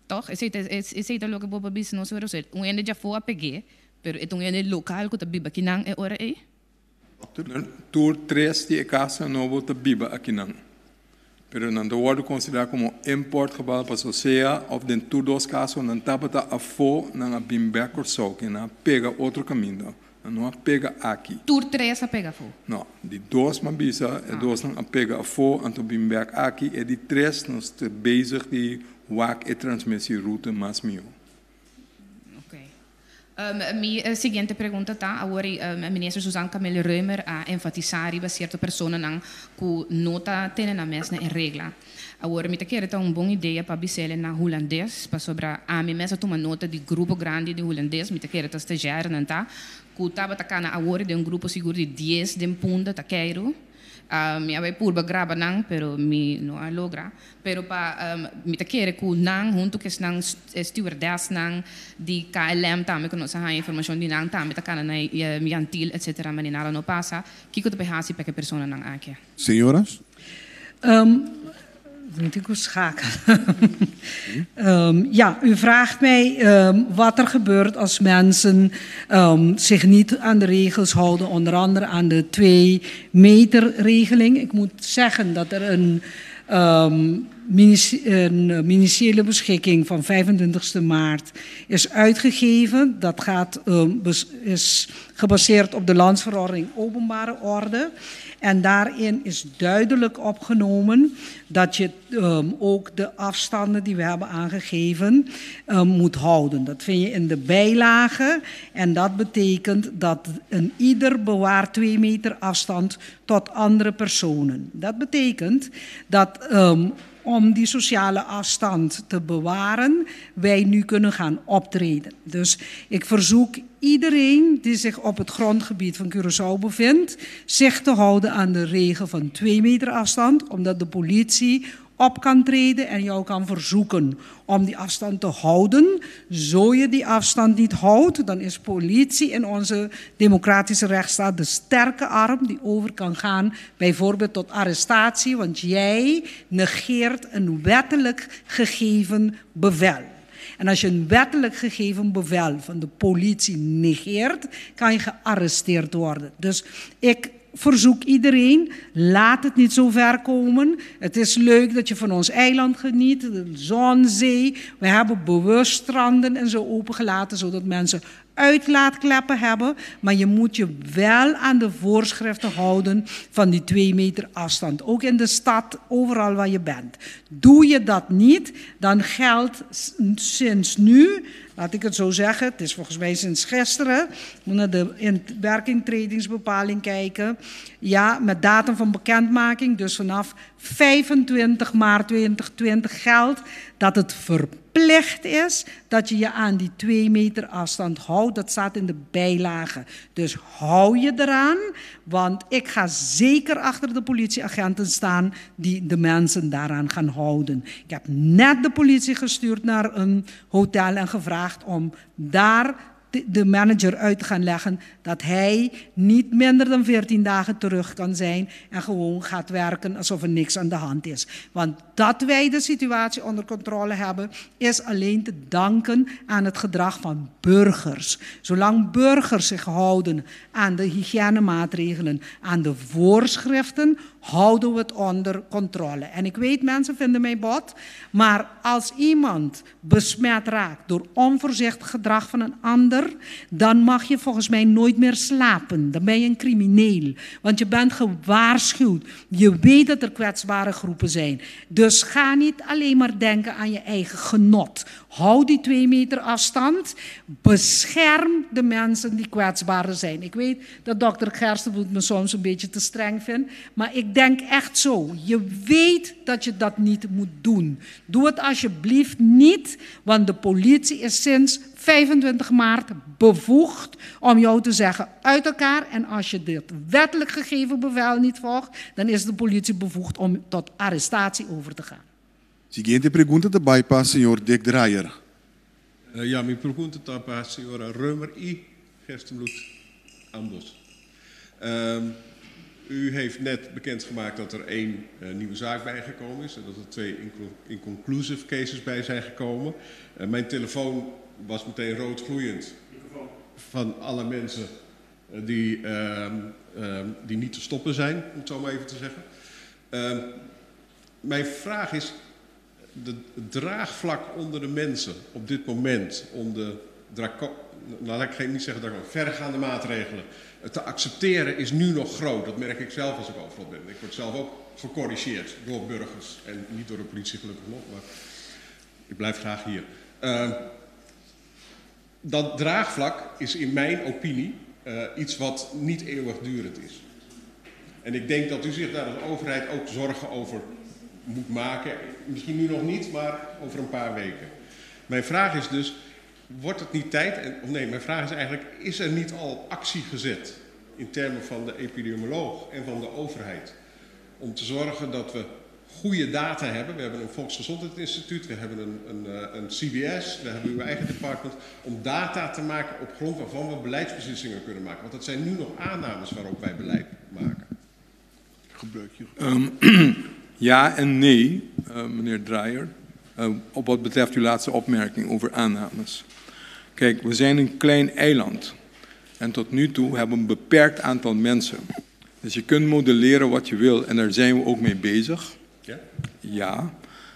Tòg? Esei ta esei ta loke bo por bisa nos ora osea un hende djafó a peg'é, pero e ta un hende lokal ku ta biba akinan e ora ei. Tur tres di e kasnan nobo ta biba akinan, pero nan ta wòrdu konsiderá komo importgeval pasobra sea òf den tur dos kaso nan tabata afó nan a bin bèk Kòrsou, ke nan a pega otro kaminda. Nan no a pega aki. Tur tres a pega afó? No, di dos m'a bisa, e dosnan a pega afó, anto bin bek aki. E di tres nos ta bezig di wak e transmisieroute mas mihó. Oké. Mi siguiente pregunta ta, awor Minister Susan Camille Römer a enfatisá riba sierto personanan ku no ta tene nan mes na e regla. Awor mi ta kere ta un bon idea pa bis'el na hulandes, pasobra ami mes a tuma nota di grupo grandi di hulandes, mi ta kere ta stagiairnan ta, ku tabata kana awor den un grupo sigur di dies den Punda ta keiru. Mi a bai purba graba nan, pero mi no a logra. Pero pa mi ta kere ku nan huntu ku esnan stewardessnan di KLM tambe ku nos a haña informashon di nan tambe ta kana na Jan Thiel etcetera, manera nada no pasa. Kiko ta bai hasi pa e personanan aki? Señoras. Moet ik schakelen? Ja, u vraagt mij wat er gebeurt als mensen zich niet aan de regels houden, onder andere aan de 2 meter regeling. Ik moet zeggen dat er een Een ministeriële beschikking van 25 maart is uitgegeven. Dat is gebaseerd op de landsverordening openbare orde. En daarin is duidelijk opgenomen dat je ook de afstanden die we hebben aangegeven moet houden. Dat vind je in de bijlage. En dat betekent dat een ieder bewaart 2 meter afstand tot andere personen. Dat betekent dat om die sociale afstand te bewaren, wij nu kunnen gaan optreden. Dus ik verzoek iedereen die zich op het grondgebied van Curaçao bevindt, zich te houden aan de regel van 2 meter afstand, omdat de politie op kan treden en jou kan verzoeken om die afstand te houden. Zo je die afstand niet houdt, dan is politie in onze democratische rechtsstaat de sterke arm die over kan gaan, bijvoorbeeld tot arrestatie, want jij negeert een wettelijk gegeven bevel. En als je een wettelijk gegeven bevel van de politie negeert, kan je gearresteerd worden. Dus ik verzoek iedereen, laat het niet zo ver komen. Het is leuk dat je van ons eiland geniet, de zon, zee. We hebben bewust stranden en zo opengelaten, zodat mensen uitlaatkleppen hebben. Maar je moet je wel aan de voorschriften houden van die 2 meter afstand. Ook in de stad, overal waar je bent. Doe je dat niet, dan geldt sinds nu, laat ik het zo zeggen, het is volgens mij sinds gisteren, ik moet naar de inwerkingtredingsbepaling kijken. Ja, met datum van bekendmaking, dus vanaf 25 maart 2020 geldt dat het verplicht is dat je je aan die 2 meter afstand houdt. Dat staat in de bijlage. Dus hou je eraan, want ik ga zeker achter de politieagenten staan die de mensen daaraan gaan houden. Ik heb net de politie gestuurd naar een hotel en gevraagd om daar de manager uit te gaan leggen dat hij niet minder dan 14 dagen terug kan zijn en gewoon gaat werken alsof er niks aan de hand is. Want dat wij de situatie onder controle hebben, is alleen te danken aan het gedrag van burgers. Zolang burgers zich houden aan de hygiënemaatregelen, aan de voorschriften, houden we het onder controle. En ik weet, mensen vinden mij bot, maar als iemand besmet raakt door onvoorzichtig gedrag van een ander, dan mag je volgens mij nooit meer slapen. Dan ben je een crimineel. Want je bent gewaarschuwd. Je weet dat er kwetsbare groepen zijn. Dus ga niet alleen maar denken aan je eigen genot. Hou die 2 meter afstand. Bescherm de mensen die kwetsbaarder zijn. Ik weet dat dokter Gerstenbluth me soms een beetje te streng vindt, maar ik denk echt zo. Je weet dat je dat niet moet doen. Doe het alsjeblieft niet, want de politie is sinds 25 maart bevoegd om jou te zeggen uit elkaar. En als je dit wettelijk gegeven bevel niet volgt, dan is de politie bevoegd om tot arrestatie over te gaan. Siguiente pregunta ta bai pa señor Dick Drayer. Ja, mi pregunta ta pa señora Römer i Gerstenbluth, ambos. U heeft net bekendgemaakt dat er 1 nieuwe zaak bijgekomen is en dat er 2 inconclusive cases bij zijn gekomen. Mijn telefoon was meteen roodgloeiend van alle mensen die niet te stoppen zijn, om het zo maar even te zeggen. Mijn vraag is, het draagvlak onder de mensen op dit moment om de nou, laat ik niet zeggen dat ik verregaande maatregelen te accepteren is nu nog groot. Dat merk ik zelf als ik overal ben. Ik word zelf ook gecorrigeerd door burgers en niet door de politie gelukkig nog, maar ik blijf graag hier. Dat draagvlak is in mijn opinie iets wat niet eeuwigdurend is. En ik denk dat u zich daar als overheid ook zorgen over moet maken. Misschien nu nog niet, maar over een paar weken. Mijn vraag is dus, wordt het niet tijd? Of nee, mijn vraag is eigenlijk, is er niet al actie gezet in termen van de epidemioloog en van de overheid? Om te zorgen dat we goede data hebben. We hebben een Volksgezondheidsinstituut, we hebben een CBS, we hebben uw eigen department. Om data te maken op grond waarvan we beleidsbeslissingen kunnen maken. Want dat zijn nu nog aannames waarop wij beleid maken. Gebruik je. Ja en nee, meneer Draaier. Op wat betreft uw laatste opmerking over aannames. Kijk, we zijn een klein eiland. En tot nu toe hebben we een beperkt aantal mensen. Dus je kunt modelleren wat je wil en daar zijn we ook mee bezig. Ja? Ja.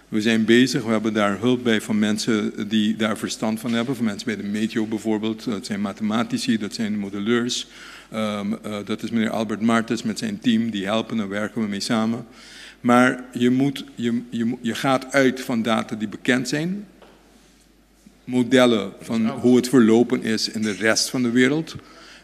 We zijn bezig, we hebben daar hulp bij van mensen die daar verstand van hebben. Van mensen bij de Meteo bijvoorbeeld. Dat zijn mathematici, dat zijn modelleurs. Dat is meneer Albert Martens met zijn team, die helpen, daar werken we mee samen. Maar je, moet, je, je, je gaat uit van data die bekend zijn. Modellen van hoe het verlopen is in de rest van de wereld.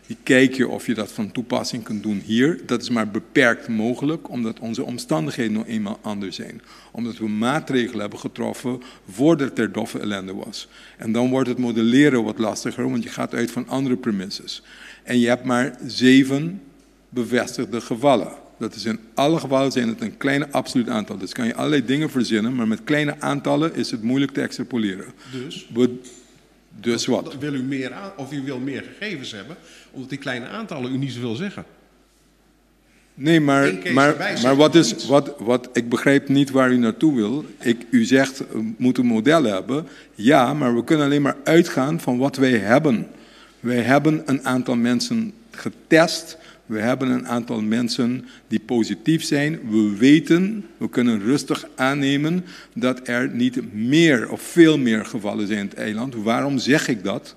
Die kijk je of je dat van toepassing kunt doen hier. Dat is maar beperkt mogelijk, omdat onze omstandigheden nou eenmaal anders zijn. Omdat we maatregelen hebben getroffen voordat er doffe ellende was. En dan wordt het modelleren wat lastiger, want je gaat uit van andere premises. En je hebt maar 7 bevestigde gevallen. Dat is in alle gevallen zijn het een kleine absoluut aantal. Dus kan je allerlei dingen verzinnen, maar met kleine aantallen is het moeilijk te extrapoleren. Dus? Dus wat? Wil u meer aan, of u wil meer gegevens hebben, omdat die kleine aantallen u niet zoveel zeggen. Nee, maar, Eén case maar, erbij zegt maar wat nog is, niets. wat, ik begrijp niet waar u naartoe wil. U zegt, we moeten modellen hebben. Ja, maar we kunnen alleen maar uitgaan van wat wij hebben. Wij hebben een aantal mensen getest. We hebben een aantal mensen die positief zijn. We weten, we kunnen rustig aannemen dat er niet meer of veel meer gevallen zijn in het eiland. Waarom zeg ik dat?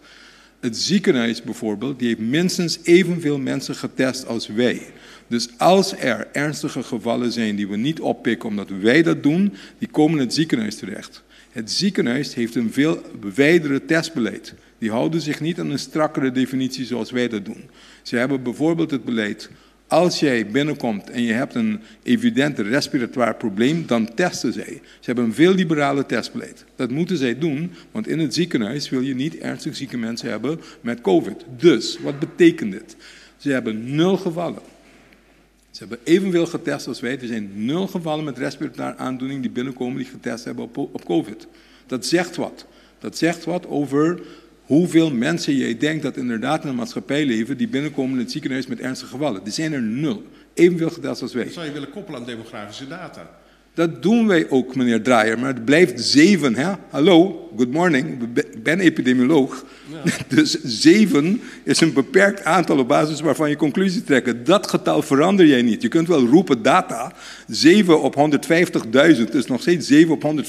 Het ziekenhuis bijvoorbeeld, die heeft minstens evenveel mensen getest als wij. Dus als er ernstige gevallen zijn die we niet oppikken omdat wij dat doen, die komen in het ziekenhuis terecht. Het ziekenhuis heeft een veel wijdere testbeleid. Die houden zich niet aan een strakkere definitie zoals wij dat doen. Ze hebben bijvoorbeeld het beleid, als jij binnenkomt en je hebt een evident respiratoir probleem, dan testen zij. Ze hebben een veel liberale testbeleid. Dat moeten zij doen, want in het ziekenhuis wil je niet ernstig zieke mensen hebben met COVID. Dus, wat betekent dit? Ze hebben 0 gevallen. Ze hebben evenveel getest als wij. Er zijn 0 gevallen met respiratoire aandoening die binnenkomen die getest hebben op COVID. Dat zegt wat. Dat zegt wat over hoeveel mensen jij denkt dat inderdaad in de maatschappij leven die binnenkomen in het ziekenhuis met ernstige gevallen. Er zijn er 0. Evenveel getest als wij. Dat zou je willen koppelen aan demografische data. Dat doen wij ook, meneer Draaier, maar het blijft 7. Hè? Hallo, good morning, ik ben epidemioloog. Dus 7 is een beperkt aantal op basis waarvan je conclusie trekt. Dat getal verander jij niet. Je kunt wel roepen data. 7 op 150.000 is nog steeds 7 op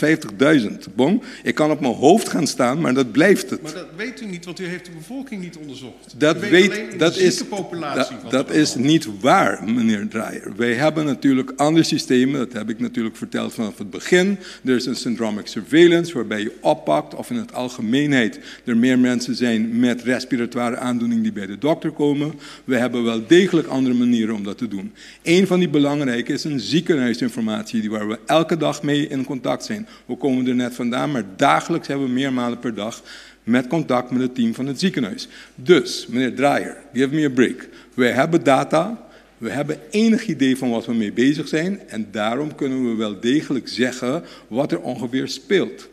150.000. Bon, ik kan op mijn hoofd gaan staan, maar dat blijft het. Maar dat weet u niet, want u heeft de bevolking niet onderzocht. Dat U weet weet, alleen in de dat is, zieke populatie dat, wat dat er aan is de hand niet waar, meneer Draaier. Wij hebben natuurlijk andere systemen, dat heb ik natuurlijk verteld vanaf het begin. Er is een syndromic surveillance waarbij je oppakt of in het algemeenheid er meer mensen zijn met respiratoire aandoening die bij de dokter komen. We hebben wel degelijk andere manieren om dat te doen. Een van die belangrijke is een ziekenhuisinformatie waar we elke dag mee in contact zijn. We komen er net vandaan, maar dagelijks hebben we meermalen per dag met contact met het team van het ziekenhuis. Dus, meneer Draaier, give me a break. Wij hebben data, we hebben enig idee van wat we mee bezig zijn en daarom kunnen we wel degelijk zeggen wat er ongeveer speelt.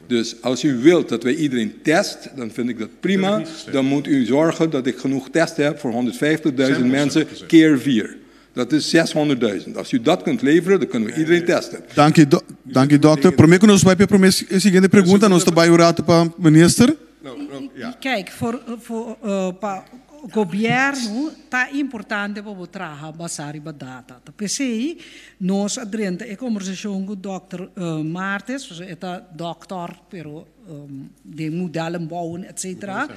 Dus als u wilt dat wij iedereen test, dan vind ik dat prima. Dat heb ik niet gezegd. Dan moet u zorgen dat ik genoeg testen heb voor 150.000 Samples mensen heb ik gezegd. keer 4. Dat is 600.000. Als u dat kunt leveren, dan kunnen we iedereen testen. Dank u, dokter. Promé ku nos bai pa e siguiente pregunta, nos ta bai un ratu pa minister. Nou, ja. Kijk, voor pa gobièrnu ta importante pa traha basá riba data. Ta p'esei, nos a drenta e kombersashon ku Dr. Martes, e ta dokter, pero de modellen bouwen, et cetera.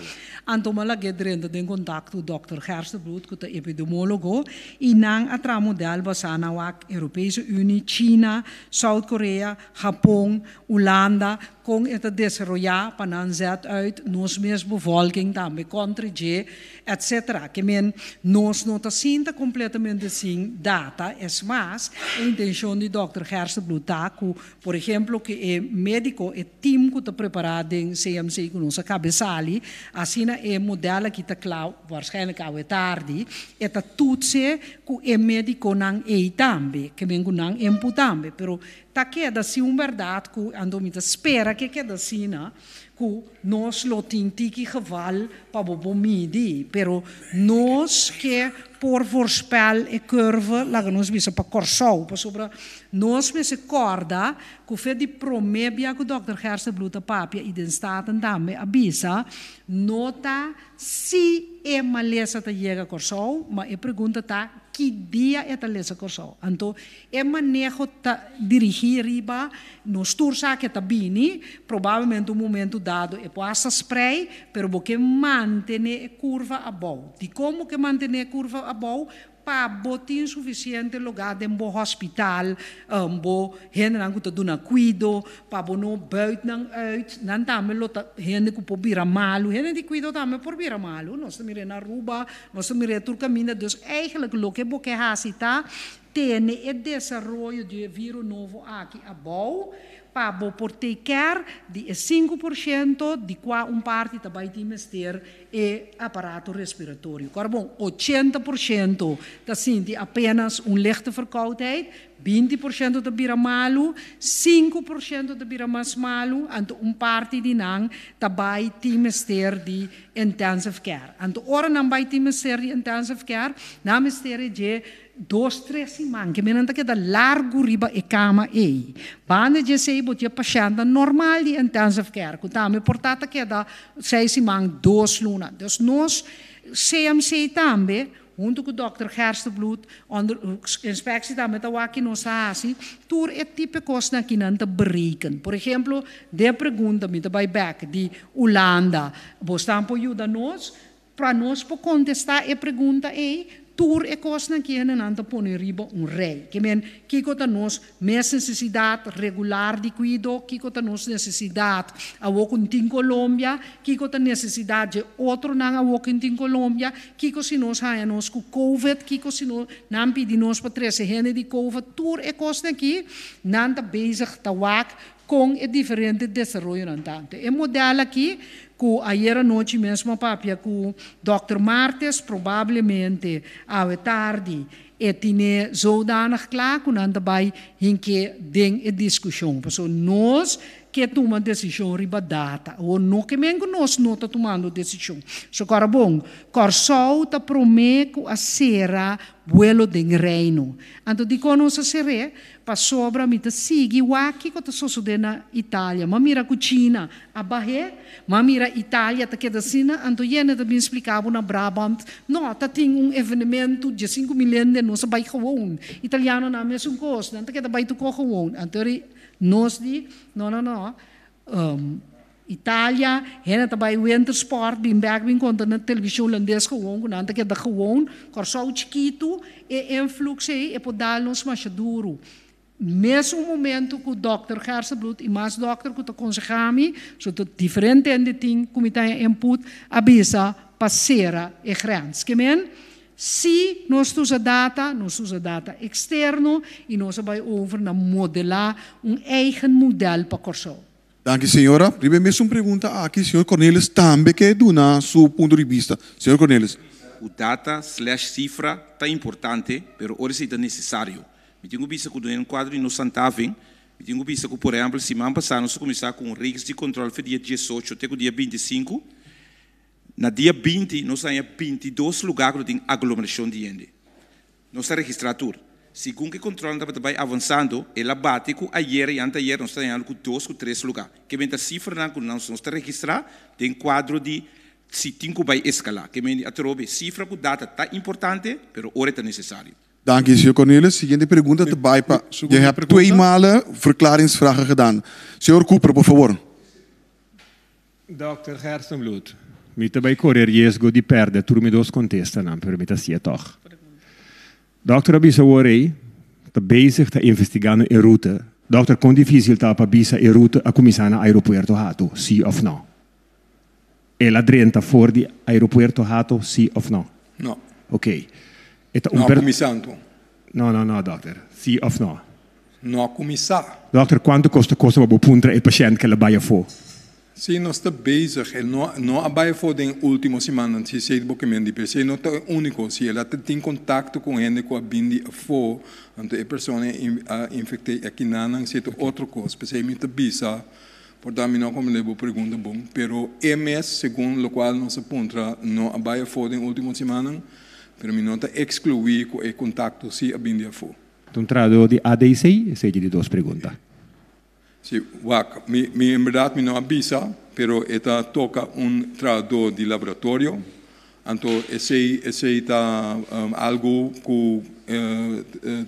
Anto m'a lag'é drenta den kontakto Dr. Gerstenbluth, ku ta epidemiólogo, i nan a traha model basá na wak Europese Unie, China, Zuid-Korea, Japon, Hulanda, kon e ta desaroyá pa nan zet uit nos mes bevolking tambe kontra dje, et cetera. Ke men nos no ta sinta kompletamente sin data, es mas, e intenshon di Dr. Gerstenbluth ta ku, por ehèmpel, ku e médiko, e team ku ta prepará den CMC ku nos a kaba di sali, asina e modelo ku ta kla, waarschijnlijk alweer tardi, e ta toetsen ku e médikonan ei tambe, ke men ku nan input tambe, pero ta keda si un berdat ku anto mi ta spera ku keda asina, ku nos lo tin tiki geval pa bo midi, pero nos ke por voorspel e curve, laga nos bisa pa Kòrsou, pasobra nos mester kòrda ku fe di promé bia ku dòkter Gerstenbluth a papia i den Staten tambe a bisa, no ta si e malesa ta yega Kòrsou, ma e pregunta ta ki dia e ta lesa Kòrsou. Anto e maneho ta dirigí riba nos tur sa ke ta bini, probablemente un momento dado e por hasta sprei, pero bo ke mantené e kurva abou. Dikon bo ke mantené e kurva abou? Pa bo tin sufisiente lugá den bo hospital, bo hendenan ku ta duna kuido, pa bo no buit nan uit. Nan tambe lo ta hende ku por bira malu. Hende di kuido tambe por bira malu. Nos ta mir'é na Aruba, nos ta mir'é tur kaminda. Dus eigentlik loke bo ke hasi ta tene e desaroyo di e viro nobo aki abou pa bo por take care di e 5% di kua un parti ta bai tin mester e aparato respiratorio. Kor bon, 80% ta sinti apenas un lichte verkoudheid, 20% ta bira malu, 5% ta bira mas malu, anto un parti di nan ta bai tin mester di intensive care. Anto ora nan bai tin mester di intensive care, nan mester e dje dos tres siman, ke men nan ta keda largu riba e kama ei. Banda dje esei bo tin e pashèntnan normal di intensive care, ku tambe por ta ta keda seis siman, 2 luna. Dus nos CMC tambe, huntu ku dòkter Gerstenbluth, onder inspektie tambe ta wak ki nos ta hasi, tur e tipo kosnan aki nan ta bereken. Por ehemplo, den pregunta mi ta bai bèk di Hulanda, bo stan por yuda nos? Pa nos por kontestá e pregunta ei, tur e kosnan ki hendenan ta pone riba un rei. Ke men, kiko ta nos mes nesesidat regular di kuido, kiko ta nos nesesidat awor ku tin Colombia, kiko ta nesesidat dje otronan awor ku tin Colombia, kiko si nos haña nos ku covid, kiko si no nan pidi nos pa trese hende di covid, tur e kosnan aki nan ta bezig ta wak Kon e diferente desaroyonan ta. Anto e model aki ku ayera nochi mes mo a papia ku Dòkter Martes, probablemente awe tardi e tine zodanig kla ku nan ta bai hink'é den e diskushon. Pasobra nos ke tuma desishon riba data. Awor no ke men ku nos no ta tumando desishon. So kòrda bon, Kòrsou ta promé ku a sera buelo den Reino. Anto dikon nos a ser'é? Pasobra mi ta sigui wak kiko ta sosodé na Italia. M'a mira ku China a bah'é, m'a mira Italia ta keda asina, anto yende ta bin splika bo na Brabant, no, ta tin un evenementu 15.000 hende, nos a bai gewoon. Italianonan mesun kos, nan ta keda bai tur kos gewoon. Anto ri nos di, no, no, no, Italia, hende ta bai wintersport, bin bek bin konta na televishon hulandes gewoon ku nan ta keda gewoon. Kòrsou chikitu, e influx ei e por dal nos masha duru. Mesun momento ku dòkter Gerstenbluth i mas dòkter ku ta konsehá mi, so ta diferente hende tin ku mi ta haña input, a bisa pa sera e grens. Ke men, si nos ta usa data, nos ta usa data eksterno i nos a bai over na modelá un eigen modèl pa Kòrsou. Danki señora. Riba e mesun pregunta aki señor Cornelis tambe ke duna su punto di bista. Señor Cornelis. Ku data slash sifra ta importante, pero ora esei ta nesesario. Mi tin ku bisa ku den kuadro di nos handhaving, mi tin ku bisa ku por ehèmpel siman pasá nos a kuminsá ku un reeks di kontròl for dia 18 te ku dia 25. Na dia 20 nos a haña 22 lugá ku lo tin aglomerashon di hende. Nos ta registrá tur. Segun ku e kontrolnan tabata bai avansando, el a bati ku ayer i anteayer nos ta hañando ku dos ku tres lugá. Ke men ta sifranan ku nos ta registrá den kuadro di si tin ku bai eskalá. Ke men di atrobe, sifra ku data ta importante, pero ora e ta nesesario. Danki, señor Cornelis. Siguiente pregunta ta bai pa. Je hebt twee malen verklaringsvragen gedaan. Señor Cooper, por favor. Dòkter Gerstenbluth, Mi ta bai kore riesgo di pèrdè tur mi dos kontestanan, pero mi ta hasié tòg. Dòkter a bisa awor ei ta bezig ta investigando e rute. Dòkter, kon difísil ta pa bisa e rute a kuminsá na Aeropuerto Hato, sí òf nò? El a drenta for di Aeropuerto Hato, sí òf nò? No. Oké. E ta un No a kuminsá anto. No, no, no, dòkter. Sí òf nò? No a kuminsá. Dòkter, kuantu kos ta kosta pa bo puntra e pashènt ku el a bai afó? Sí, nos ta bezig. El no no a bai afó den e último simannan, si esei bo ke men di. Pero esei no ta e úniko. Si el a tin kontakto ku un hende ku a bin di afó, anto e persona a infekt'é akinanan, esei ta otro kos. P'esei mi ta bisa, por ta mi no a komprendé bo pregunta bon, pero e mes, segun lokual nos a puntra, no a bai afó den último simannan. Pero mi no ta ekskluí ku e kontakto sí a bin di afó. Ta un trahadó di ADC? Esei di dos pregunta. Sí, wak, mi mi en bèrdat mi no a bisa, pero e ta toka un trahadó di laboratorio. Anto esei esei ta algu ku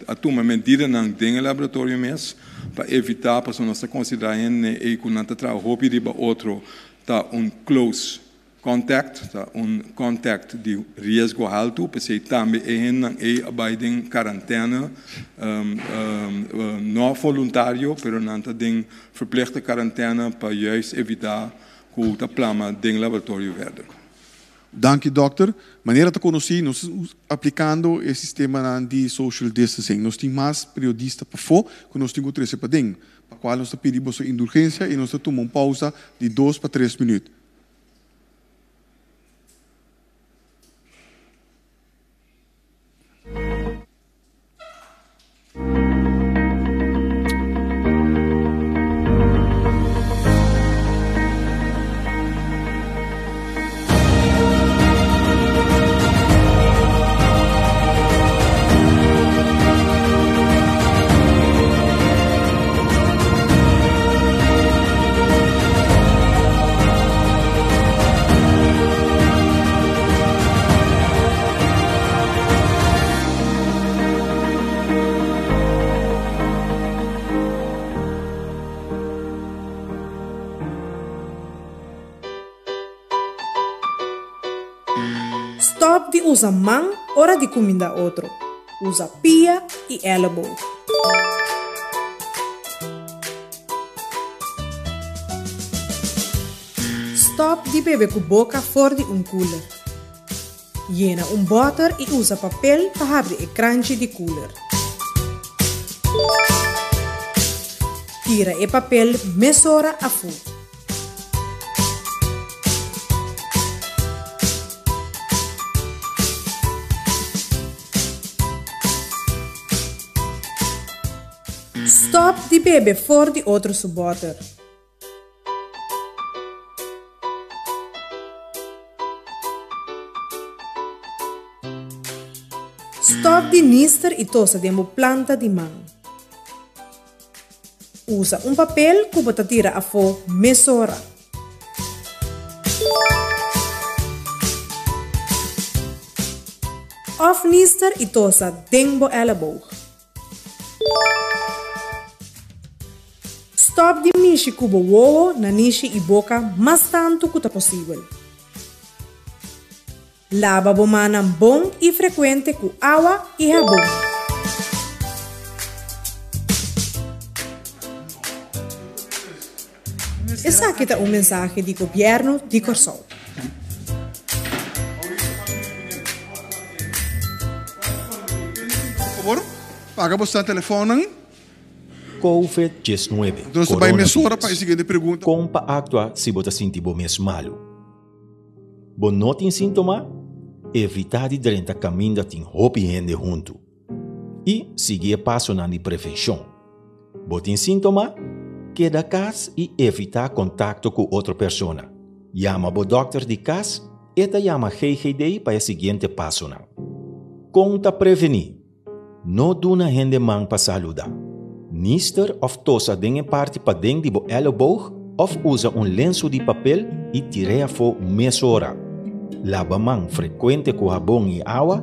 a tuma medidanan den e laboratorio mes pa evitá, pasobra nos ta konsiderá hende ei ku nan ta traha hopi riba otro ta un close Contact ta un contact di riesgo haltu, p'esei tambe e hendenan ei a bai den karantène, no voluntario, pero nan ta den verplichte karantène pa juist evitá ku ta plama den laboratorio verder. Danki dòkter. Manera ta konosí nos ta aplikando e sistemanan di social distancing. Nos tin mas periodista pafó ku nos tin ku trese paden, pa kual nos ta pidi boso indulgensia i nos ta tuma un pausa di dos pa tres minüt. Stop di usa man ora di cuminda otro. Usa pia y elleboog. Stop di bebe ku boka for di un cooler. Yena un boter i usa papel pa habri e kranchi di cooler. Tira e papel mesora afó. Stop di bebe for di otro su boter. Stop di nister i tosa den bo planta di man. Usa un papel ku bo ta tira afó mesora. Òf nister i tosa den bo èleboog. Stòp di mishi ku bo wowo, nanishi i boka mas tantu ku ta posibel. Laba bo mannan bon i frekuente ku awa i habon. Esaki ta un mensahe di Gobièrnu di Kòrsou. Por favor, paga bo stan telefònnan. Covid 19, Nos ta bai mesora pa e siguiente pregunta. Kon pa aktua si bo ta sinti bo mes malu? Bo no tin síntoma? Evitá di drenta kaminda tin hopi hende huntu i sigui e pasonan di prevenshon. Bo tin síntoma? Keda kas i evitá kontakto ku otro persona. Yama bo dòkter di kas, e ta yama GGD pa e siguiente pasonan. Kon ta prevení? No duna hende man pa saludá. Nister òf tosa den e parti paden di bo èleboog òf usa un lensu di papel i tir'é afó mesora. Laba man frekuente ku habon i awa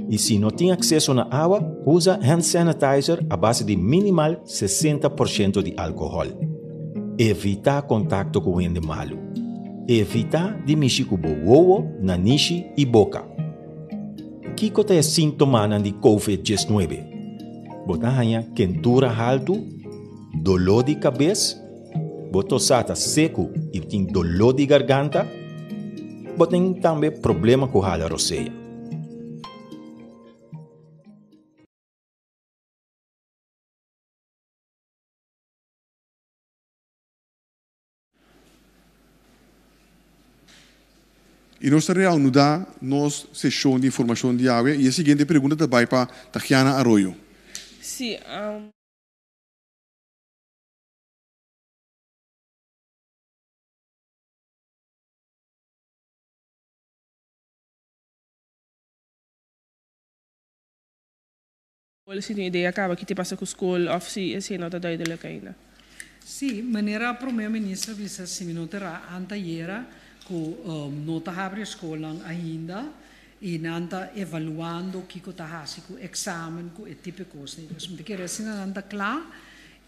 i si no tin akseso na awa, usa hand sanitizer a base di minimal 60 porshento di alkohòl. Evitá kontakto ku hende malu. Evitá di mishi ku bo wowo, nanishi i boka. Kiko ta e síntomanan di Covid 19? Bo ta haña kentura haltu, doló di kabes, bo tosá ta seku i tin doló di garganta, bo tin tambe problema ku hala rosea. I nos ta reanudá nos seshon di informashon di awe i e siguiente pregunta ta bai pa Tahiana Arroyo. Sí. Si tin idea kaba ki ta pasa ku skol òf si esei no ta duidelijk ainda. Sí, manera Prome Minister bisa si mi no ta erá antayera ku no ta habri e skolnan ainda i nan ta evaluando kiko ta hasi ku eksamen ku e tipo e kosnan. Dus mi ta kere asina nan ta kla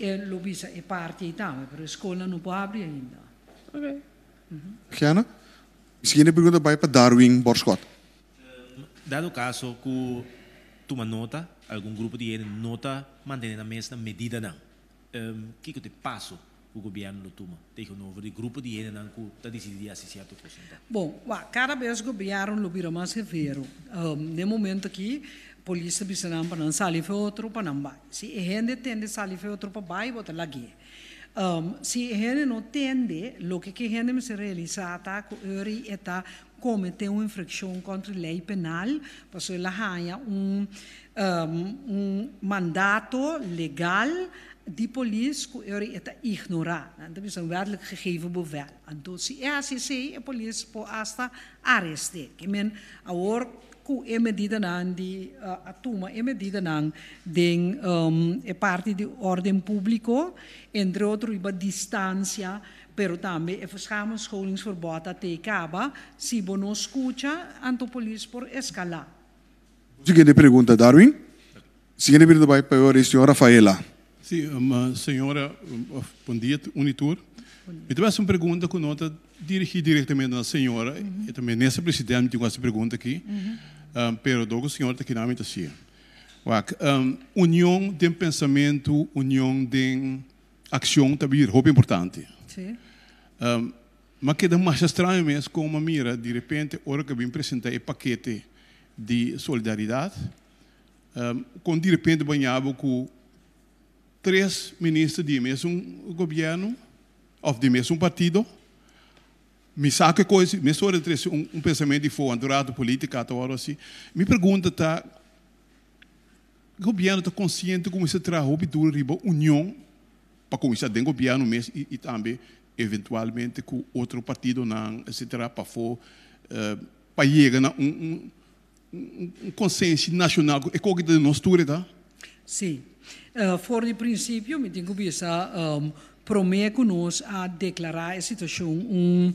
e lo bisa e parti ei tambe pero e skolnan no por habri ainda. Oké. Gianna, mi siguiente pregunta bai pa Darwin Borschot. Dado kaso ku tuma nota, algun grupo di hende no ta mantene nan mes na medidanan. Kiko ta e paso ku gobièrnu lo tuma tegenover di grupo di hendenan ku ta disidí di hasi sierto kosnan ta? Bon, wak, kada bes gobièrnu lo bira mas severo. Den momento aki, polis ta bisa nan pa nan sali fe otro pa nan bai. Si e hende tende sali fe otro pa bai, bo ta lag'é. Si e hende no tende, loke ku e hende mester realisá ta ku ora e ta kometé un infrakshon kontra e lei penal, pasobra el a haña un un mandato legal di polis ku e ora e ta ignorá. Nan ta bisa un wetlik gegeven bevel. Anto si e hasi esei e polis por asta arest'é. Ke men awor ku e medidanan di a tuma e medidanan den e parti di órden públiko, entre otro riba distansia, Pero tambe e schaamscholingsverbod a te caba, si bo no scucha, anto polis por escala. Siguiente pregunta, Darwin. Siguiente pregunta bai pa e señor Rafaela. Sí, señora, bon dia un y tur. Mi ta haci un pregunta cu no ta dirigi directamente na señora, e ta minister president mi tin cu haci e pregunta aki, pero dor cu señora ta aki mi ta haci'e. Wak, union den pensamento, union den Accion ta bir hopi importante. Sí. M'a keda masha straño mes con m'a mira di repente ora cu a bin presenta e pakete di solidaridad, con di repente baña bo cu tres minister di e mesun gobierno of di e mesun partido. Mi sa cu e cos mesora ta trece un pensamento di for, anto rato politica ta worde haci. Mi pregunta ta, Gobierno ta consciente cu mester traha hopi duro riba union pa cuminsa den gobierno mes y tambe eventualmente cu otro partidonan etcetera pafo pa yega na un un consenshi nacional cu e koki ta di nos tur e ta? Si. For di principio mi tin cu bisa prome cu nos a declara e situacion un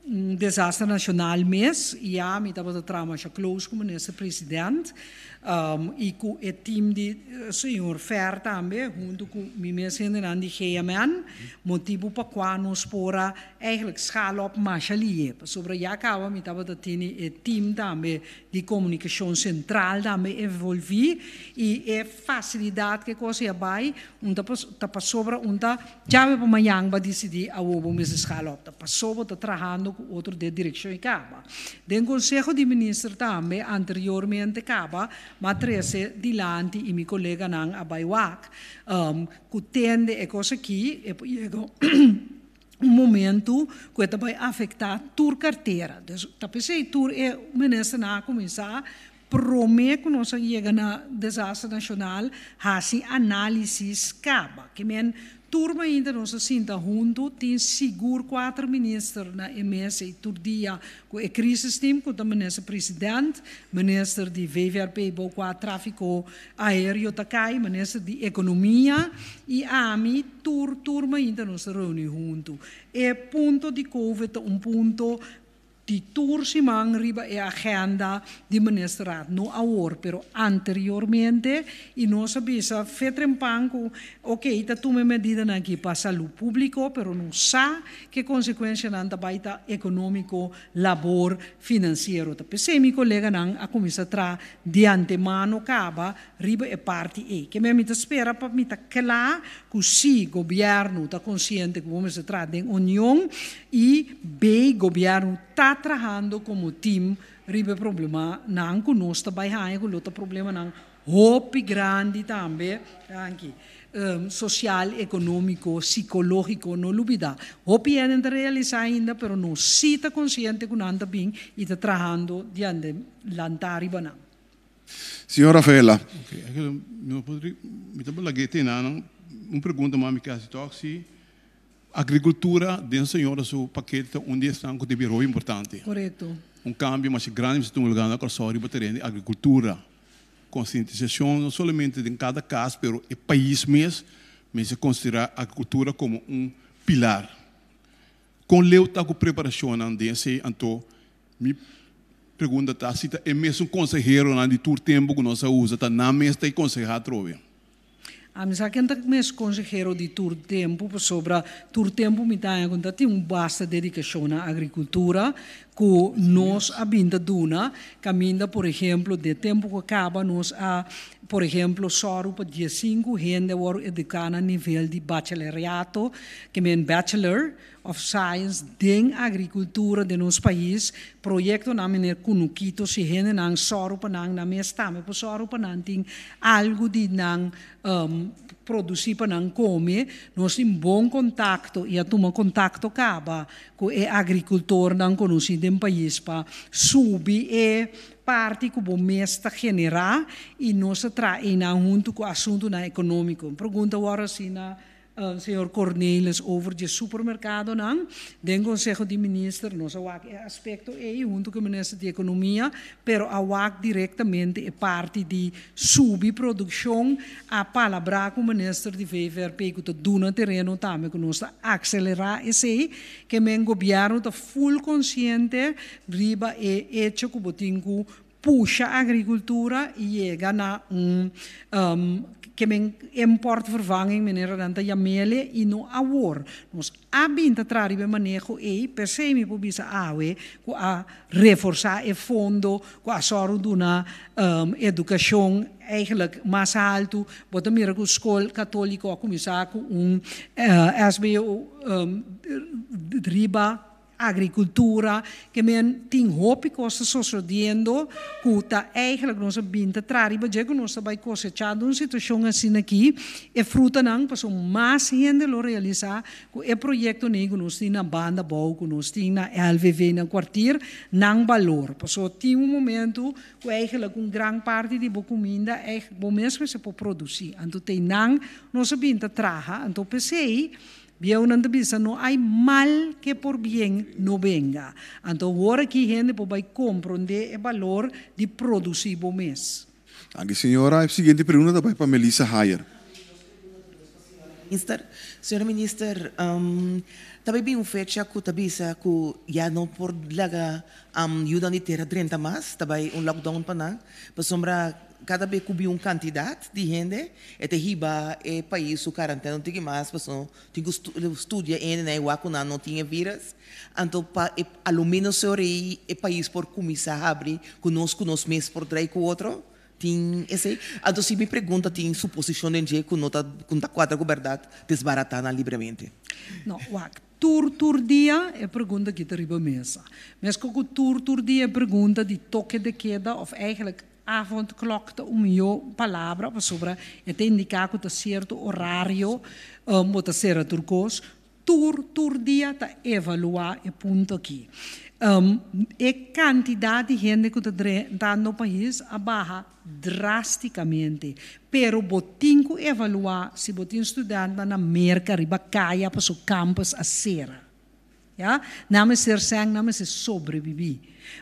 Un desaster nacional mes y ya mi tabata traha masha close cu Minister President y cu e team di señor Fer tambe hunto cu mi mes hendenan di GMN, motibo pa cua nos por a eigenlijk schaal op masha lihe pasobra ya caba mi tabata tene e team tambe di comunicacion central tambe envolvi y e facilidad cu e cos ya bay un ta ta pasobra un ta Djawe pa mañan bo a disidí awor bo mester schaal op. Ta paso bo ta trahando ku otro den direkshon i kaba. Den Konseho di Minister tambe anteriormente kaba m'a trese dilanti i mi koleganan a bai wak ku tende e kos aki e por yega un momento ku e ta bai afektá tur kartera. Dus ta p'esei tur e ministernan a kuminsá Promé ku nos a yega na desaster nashonal, hasi análisis kaba. Ke men tur mainta nos a sinta huntu, tin sigur kuater minister na e mesa i tur dia ku e crisis team ku ta minister president, minister di VVRP bou kua tráfiko aéreo ta kai, minister di ekonomia i ami, tur tur mainta nos ta reuni huntu. E punto di covid ta un punto Di tur siman riba e agenda di Ministerraad, no awor, pero anteriormente, y nos a bisa fe trempan cu ok, ta tuma e medidanan aki pa salud publico, pero nos sa ke consecuencianan ta bay ta economico, labor, financiero. Ta p'esey mi coleganan a cuminsa traha di antemano caba riba e parti ey. Ke men mi ta spera pa mi ta cla cu si gobierno ta consciente cu bo mester traha den union y B gobierno ta trahando como team riba e problemanan cu nos ta bay haña cu lo ta problemanan hopi grandi tambe, danki, social, economico, psicologico, no lubida. Hopi hende ta realisa ainda pero nos si ta consciente cu nan ta bin y ta trahando di adelanta riba nan. Señor Rafaela. Ok, mi por mi ta lag'é te nan un pregunta mas mi ke hasi tok si agrikultura den señora su pakete ta un di esnan ku debe rol importante. Korekto. Un kambio masha grandi mester tuma lugar na Kòrsou riba tereno di agrikultura. Konsientisashon no solamente den kada kas pero e pais mes mester konsiderá agrikultura komo un pilar. Kon leu ta ku preparashonnan den esei? Anto mi pregunta ta si ta e mesun konseheronan di tur tempu ku nos a usa ta nan mes ta e konsehá atrobe? Ami sa ken ta mes konsehero di tur tempu pasobra tur tempu mi ta haña ku ta tin un basta dedikashon na agrikultura ku nos a bin ta duna kaminda por ehemplo den tempu ku a kaba nos a por ehemplo sòru pa diesinku hende a wòrdu eduká na nivel di bacheleriato ke men bachelor of Science den agricultura den nos pais, proyectonan meneer Kunukito si hendenan sòru pa nan, nan mes tambe por sòru pa nan tin algu di nan produci pa nan come. Nos tin bon contacto y a tuma contacto caba cu e agricultornan conoci den pais pa subi e parti cu bo mes ta genera y nos ta traha einan hunto cu asuntonan economico. Pregunta wòrdu asina. Señor Cornelis over dje supermercadonan. Den Conseho di Minister nos a wak e aspecto ey hunto cu e Minister di Economia, pero a wak directamente e parti di subi produccion, a palabra cu Minister di VVRP cu ta duna tereno tambe cu nos ta acelera esey, ke men Gobierno ta full consciente riba e hecho cu bo tin cu pusha agricultura y yega na un ke men importvervanging manera nan ta yamele y no awor. Nos a bin ta traha riba e maneho ey, p'esey mi por bisa awe cu a reforsa e fondo cu a sòru duna educacion eigenlijk mas haltu. Bo ta mira cu scol catolico a cuminsa cu un SBO riba agricultura, ke men tin hopi kos ta sosodiendo ku ta eigenlijk nos a bin ta traha riba dje ku nos ta bai kosechá den un situashon asina aki e frutanan pasobra mas hende lo realisá ku e proyektonan ku nos tin na banda abou ku nos tin na LVV na kwartier nan balor pasobra tin un momento ku eigenlijk un gran parti di bo kuminda bo mes mester por produsí anto te nan nos a bin ta traha anto p'esei Bieunan ta bisa no hay mal que por bien no venga. Anto awor aki hende por bai comprende e balor di produci bo mes. Danki señora. E siguiente pregunta ta bai pa Melissa Hayer. Minister, Señora Minister, ta bai bin un fecha cu ta bisa cu ya no por laga yunan di tera drenta mas, ta bai un lockdown pa nan, pasobra Kada be ku bin un kantidat di hende, e ta hiba e pais su karantena un tiki mas pasobra tin ku studia e hendenan e wak ku nan no tin e virus. Anto pa e alomenos e ora ei e pais por kuminsá habri ku nos ku nos mes por drai ku otro. Tin esei. Anto si mi pregunta tin suposishon den dje ku no ta ku no ta kuadra ku bèrdat desbaratá nan libremente. No, wak. Tur tur dia e pregunta aki ta riba mesa. Meskos ku tur tur dia e pregunta di toke de keda òf eigenlijk Avondklok ta un mihó palabra pasobra e ta indiká ku ta sierto orario bo ta sera tur kos. Tur tur dia ta evaluá e punto aki. E kantidat di hende ku ta drentando pais a baha drástikamente, pero bo tin ku evaluá si bo tin studiantnan na Merka riba kaya pasobra campus a sera. Ya, nan mester sèn, nan mester sobrebibí.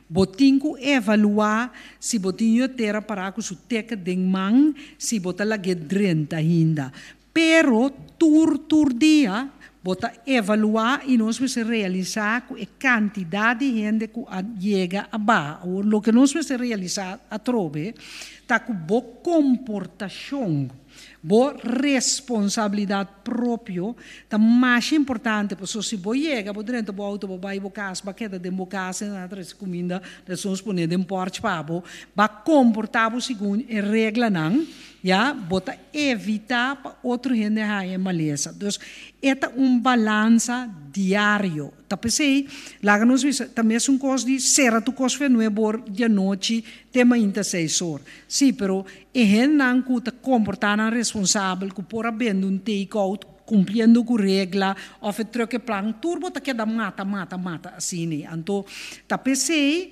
Bo tin ku evaluá si bo tin yu tera pará ku su teket den man, si bo ta lag'é drenta ainda. Pero tur tur dia bo ta evaluá i nos mester realisá ku e kantidat di hende ku a yega a baha. Awor loke nos mester realisá atrobe ta ku bo komportashon, Bo responsabilidad propio ta masha importante pasobra si bo yega bo drenta bo auto bo bai bo cas ba keda den bo cas en a trece cuminda despues pone den porch pa bo ba comporta bo segun e reglanan ya bo ta evita pa otro hende haya e malesa dus e ta un balansa diario. Ta p'esei, laga nos bisa, ta mesun kos di sera tur kos fe nuebe or di anochi te mainta seis or. Sí, pero e hendenan ku ta komportá nan responsabel, ku por a bende un take-out kumpliendo ku regla òf e trùk e plan, tur bo ta keda mata, mata, mata asina. Anto, ta p'esei,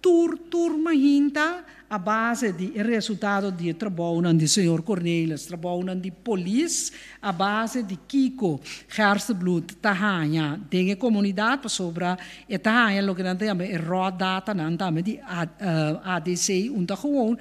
Tur tur mahinta a base di e resultado di e trabounan di señor Cornelis, trabounan di polis, a base di kiko Gerstenbluth ta haña den e komunidat pasobra e ta haña loke nan ta yama e raw datanan tambe di ADC un ta gewoon.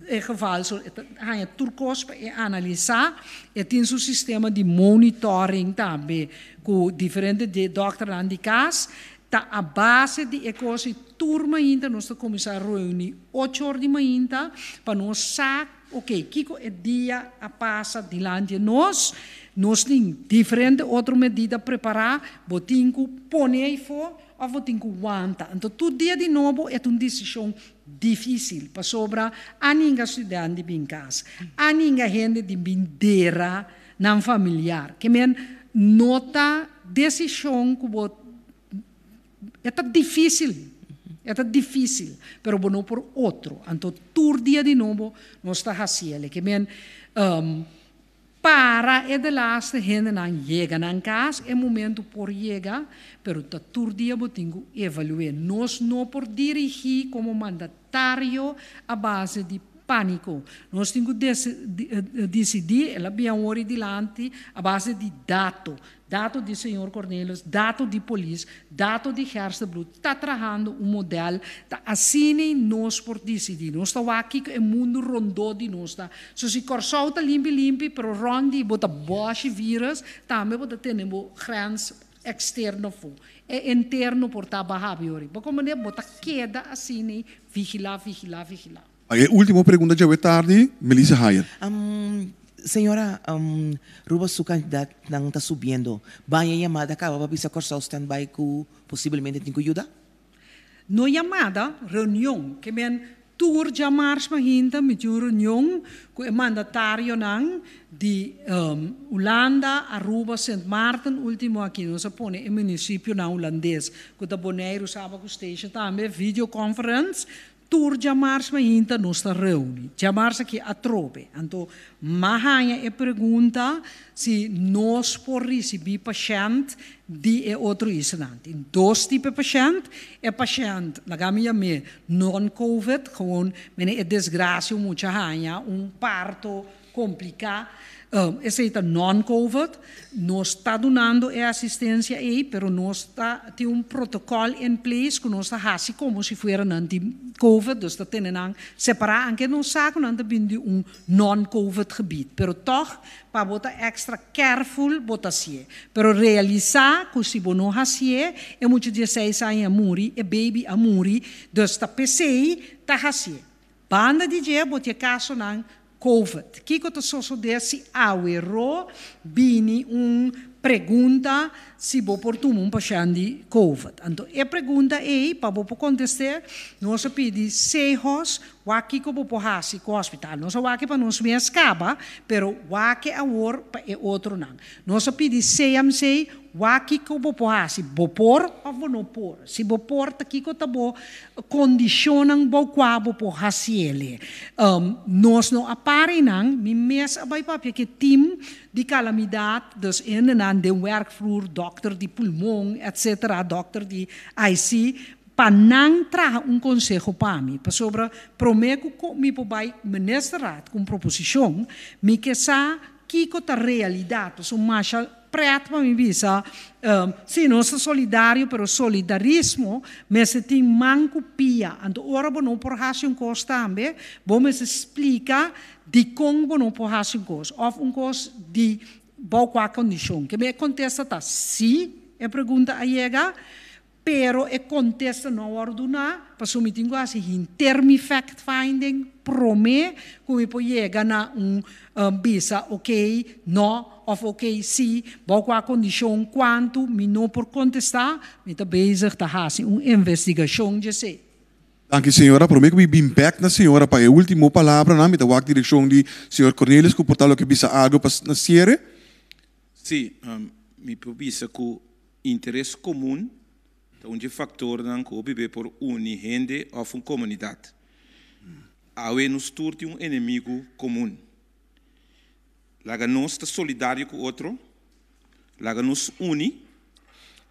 e geval so e ta haña tur kos pa e analisá. E tin su sistema di monitoring tambe ku diferente di dòkternan di kas. Ta a base di e kos i tur mainta nos ta kuminsá reuní ocho or di mainta pa nos sa ok kiko e dia a pasa dilanti nos. Nos tin diferente otro medida prepará, bo tin ku pone eifó òf bo tin ku wanta. Anto tur dia di nobo e ta un desishon difísil pasobra a ninga student di bin kas, a ninga hende di bin dera nan familiar. Ke men no ta desishon ku bo e ta difísil, e ta difísil, pero bo no por otro. Anto tur dia di nobo nos ta hasi el. Ke men Para e delaste hendenan yega nan kas, e momento por yega, pero ta tur dia bo tin ku evalu'é. Nos no por dirigí komo mandatario a base di pániko. Nos tin ku disidí, el a bia un ora dilanti, a base di dato. Dato di señor Cornelius, dato di polis, dato di Gerstenbluth ta trahando un model, ta asina nos por disidí. Nos ta wak kiko e mundu rondó di nos ta. So si Kòrsou ta limpi limpi, pero rònt di bo ta bòshi vírus, tambe bo ta tene bo grens eksterno afó. E interno por ta baha biori. Bo komprendé? Bo ta keda asina vigilá, vigilá, vigilá. E último pregunta djawe tardi, Melissa Hayer. Señora, Ruba su cantidadnan ta subiendo. Baña yamada caba pa bisa Corsou stand by cu posiblemente tin cu yuda? No yamada, reunion. Ke men tur djamars mahinta mi tin un reunion cu e mandatarionan di Hulanda, Aruba, Sint Maarten, ultimo aki nos a pone e municipionan Hulandes cu ta Boneiru, Saba cu Statia tambe, video conference. Tur djamars mainta nos ta reuni. Djamars aki atrobe. Anto m'a haña e pregunta si nos por risibí pashènt di e otro islanan. Tin dos tipo e pashènt. E pashènt, laga mi yam'é non-covid, gewoon mene e desgrasia un mucha haña un parto Kompliká. Esei ta non-covid. Nos ta dunando e asistensia ei, pero nos ta tin un protokòl in place ku nos ta hasi komo si fuera nan tin covid, dus ta tene nan separá, anke nos sa ku nan ta bini di un non-covid gebied. Pero tòg pa bo ta èkstra careful bo ta hasié. Pero realisá ku si bo no hasié, e mucha dieseis aña a muri, e baby a muri, dus ta p'esei ta hasié. Banda di dje bo tin e kasonan Covid. Kiko ta sosodé si awe-ro bini un pregunta si bo por tuma un pashènt di Covid? Anto e pregunta ei, pa bo por kontest'é, nos a pidi Sehos wak kiko bo por hasi ku hospital. Nos a wak pa nos mes kaba, pero wak awor pa e otronan. Nos a pidi CMC wak kiko bo por hasi. Bo por òf bo no por? Si bo por, ta kiko ta bo kondishonnan bou kua bo por hasi el'e? Nos no a para einan, mi mes a bai papia ku e tim di kalamidat, dus hendenan den wèrkvloer, dòkter di pulmon, etsetera, dòkter di IC, pa nan traha un konseho pa mi. Pasobra promé ku mi por bai ministerraad ku un proposishon, mi ke sa Kiko ta realidat? Pasobra masha pret pa mi bisa, si nos ta solidario, pero solidarismo mester tin man ku pia. Anto ora bo no por hasi un kos tambe, bo mester splika dikon bo no por hasi un kos, òf un kos di bou kua kondishon. Ke mi e kontesta ta si e pregunta a yega. Pero e kontesta no a wòrdu duná, pasobra mi tin ku hasi henter mi fact finding promé ku mi por yega na un bisa oké, nò òf oké, sí, bou kua kondishon, kuantu, mi no por kontestá, mi ta bezig ta hasi un investigashon djesei. Danki señora, promé ku mi bin bèk na señora pa e último palabranan, mi ta wak direkshon di señor Cornelis ku por ta loke bisa algu pa na siere. Sí, mi por bisa ku Interes komun ta un dje faktornan ku hopi be por uni hende òf un komunidat. Awe nos tur tin un enemigu komun. Laga nos ta solidario ku otro, laga nos uni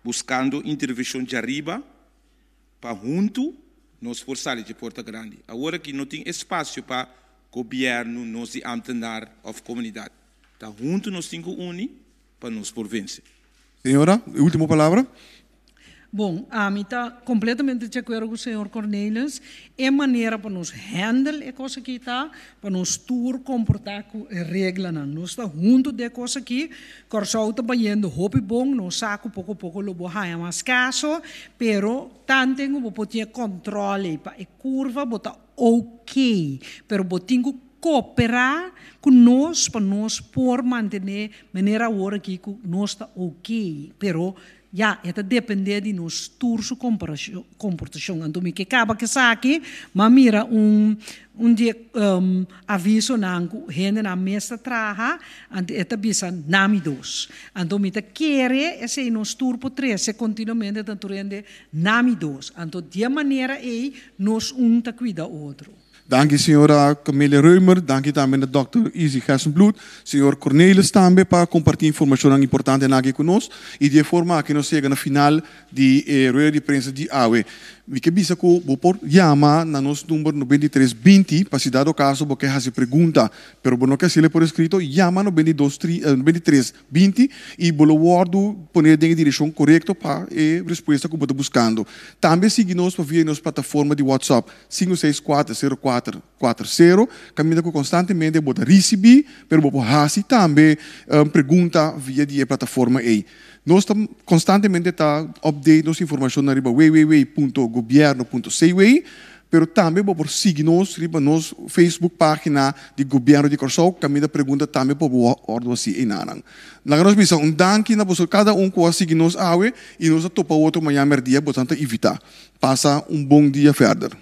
buskando intervenshon djariba pa huntu nos por sali dje porta grandi. Awor aki no tin espasio pa gobièrnu, nos di ámtenar òf komunidat. Ta huntu nos tin ku uni pa nos por vense. Señora, e ultimo palabra. Bon, ami ta completamente di acuerdo cu señor Cornelis. E manera pa nos handle e cos aki ta pa nos tur comporta cu e reglanan. Nos ta hunto den e cos aki. Corsou ta bayendo hopi bon, nos sa cu poco poco lo bo haya mas caso, pero tanten cu bo por tin e control ey pa e curva bo ta ok, pero bo tin cu coopera cu nos pa nos por mantene manera awor aki cu nos ta ok, pero Ya, e ta dependé di nos tur su komportashon. Anto mi ke kaba ku esaki, m'a mira un un di e avisonan ku hendenan mes ta traha, anto e ta bisa nami dos. Anto mi ta kere esei nos tur por trese kontinuamente ta tur hende nami dos. Anto di e manera ei nos un ta kuida otro. Danki señora Camelia Römer, danki tambe na Dòkter Izzy Gerstenbluth, señor Cornelis tambe pa kompartí informashonnan importantenan aki ku nos i di e forma aki nos yega na final di e rueda di prensa di awe. Mi ke bisa ku bo por yama na nos number 93 20 pa si dado kaso bo ke hasi pregunta pero bo no ke hasiel por eskrito yama 92 93 20 i bo lo wòrdu poné den e direkshon korekto pa e respuesta ku bo ta buskando. Tambe sigui nos pa via nos plataforma di WhatsApp 564 04 40, kaminda ku konstantemente bo ta risibí, pero bo por hasi tambe pregunta via di e plataforma ei. Nos ta konstantemente ta update nos informashonnan riba www.gobierno.cw, pero tambe bo por sigui nos riba nos Facebook página di Gobièrnu di Kòrsou, kaminda pregunta tambe por wòrdu hasí einanan. Laga nos bisa un danki na boso kada un ku a sigui nos awe i nos ta topa otro mañana mèrdia, boso ta invitá. Pasa un bon dia verder.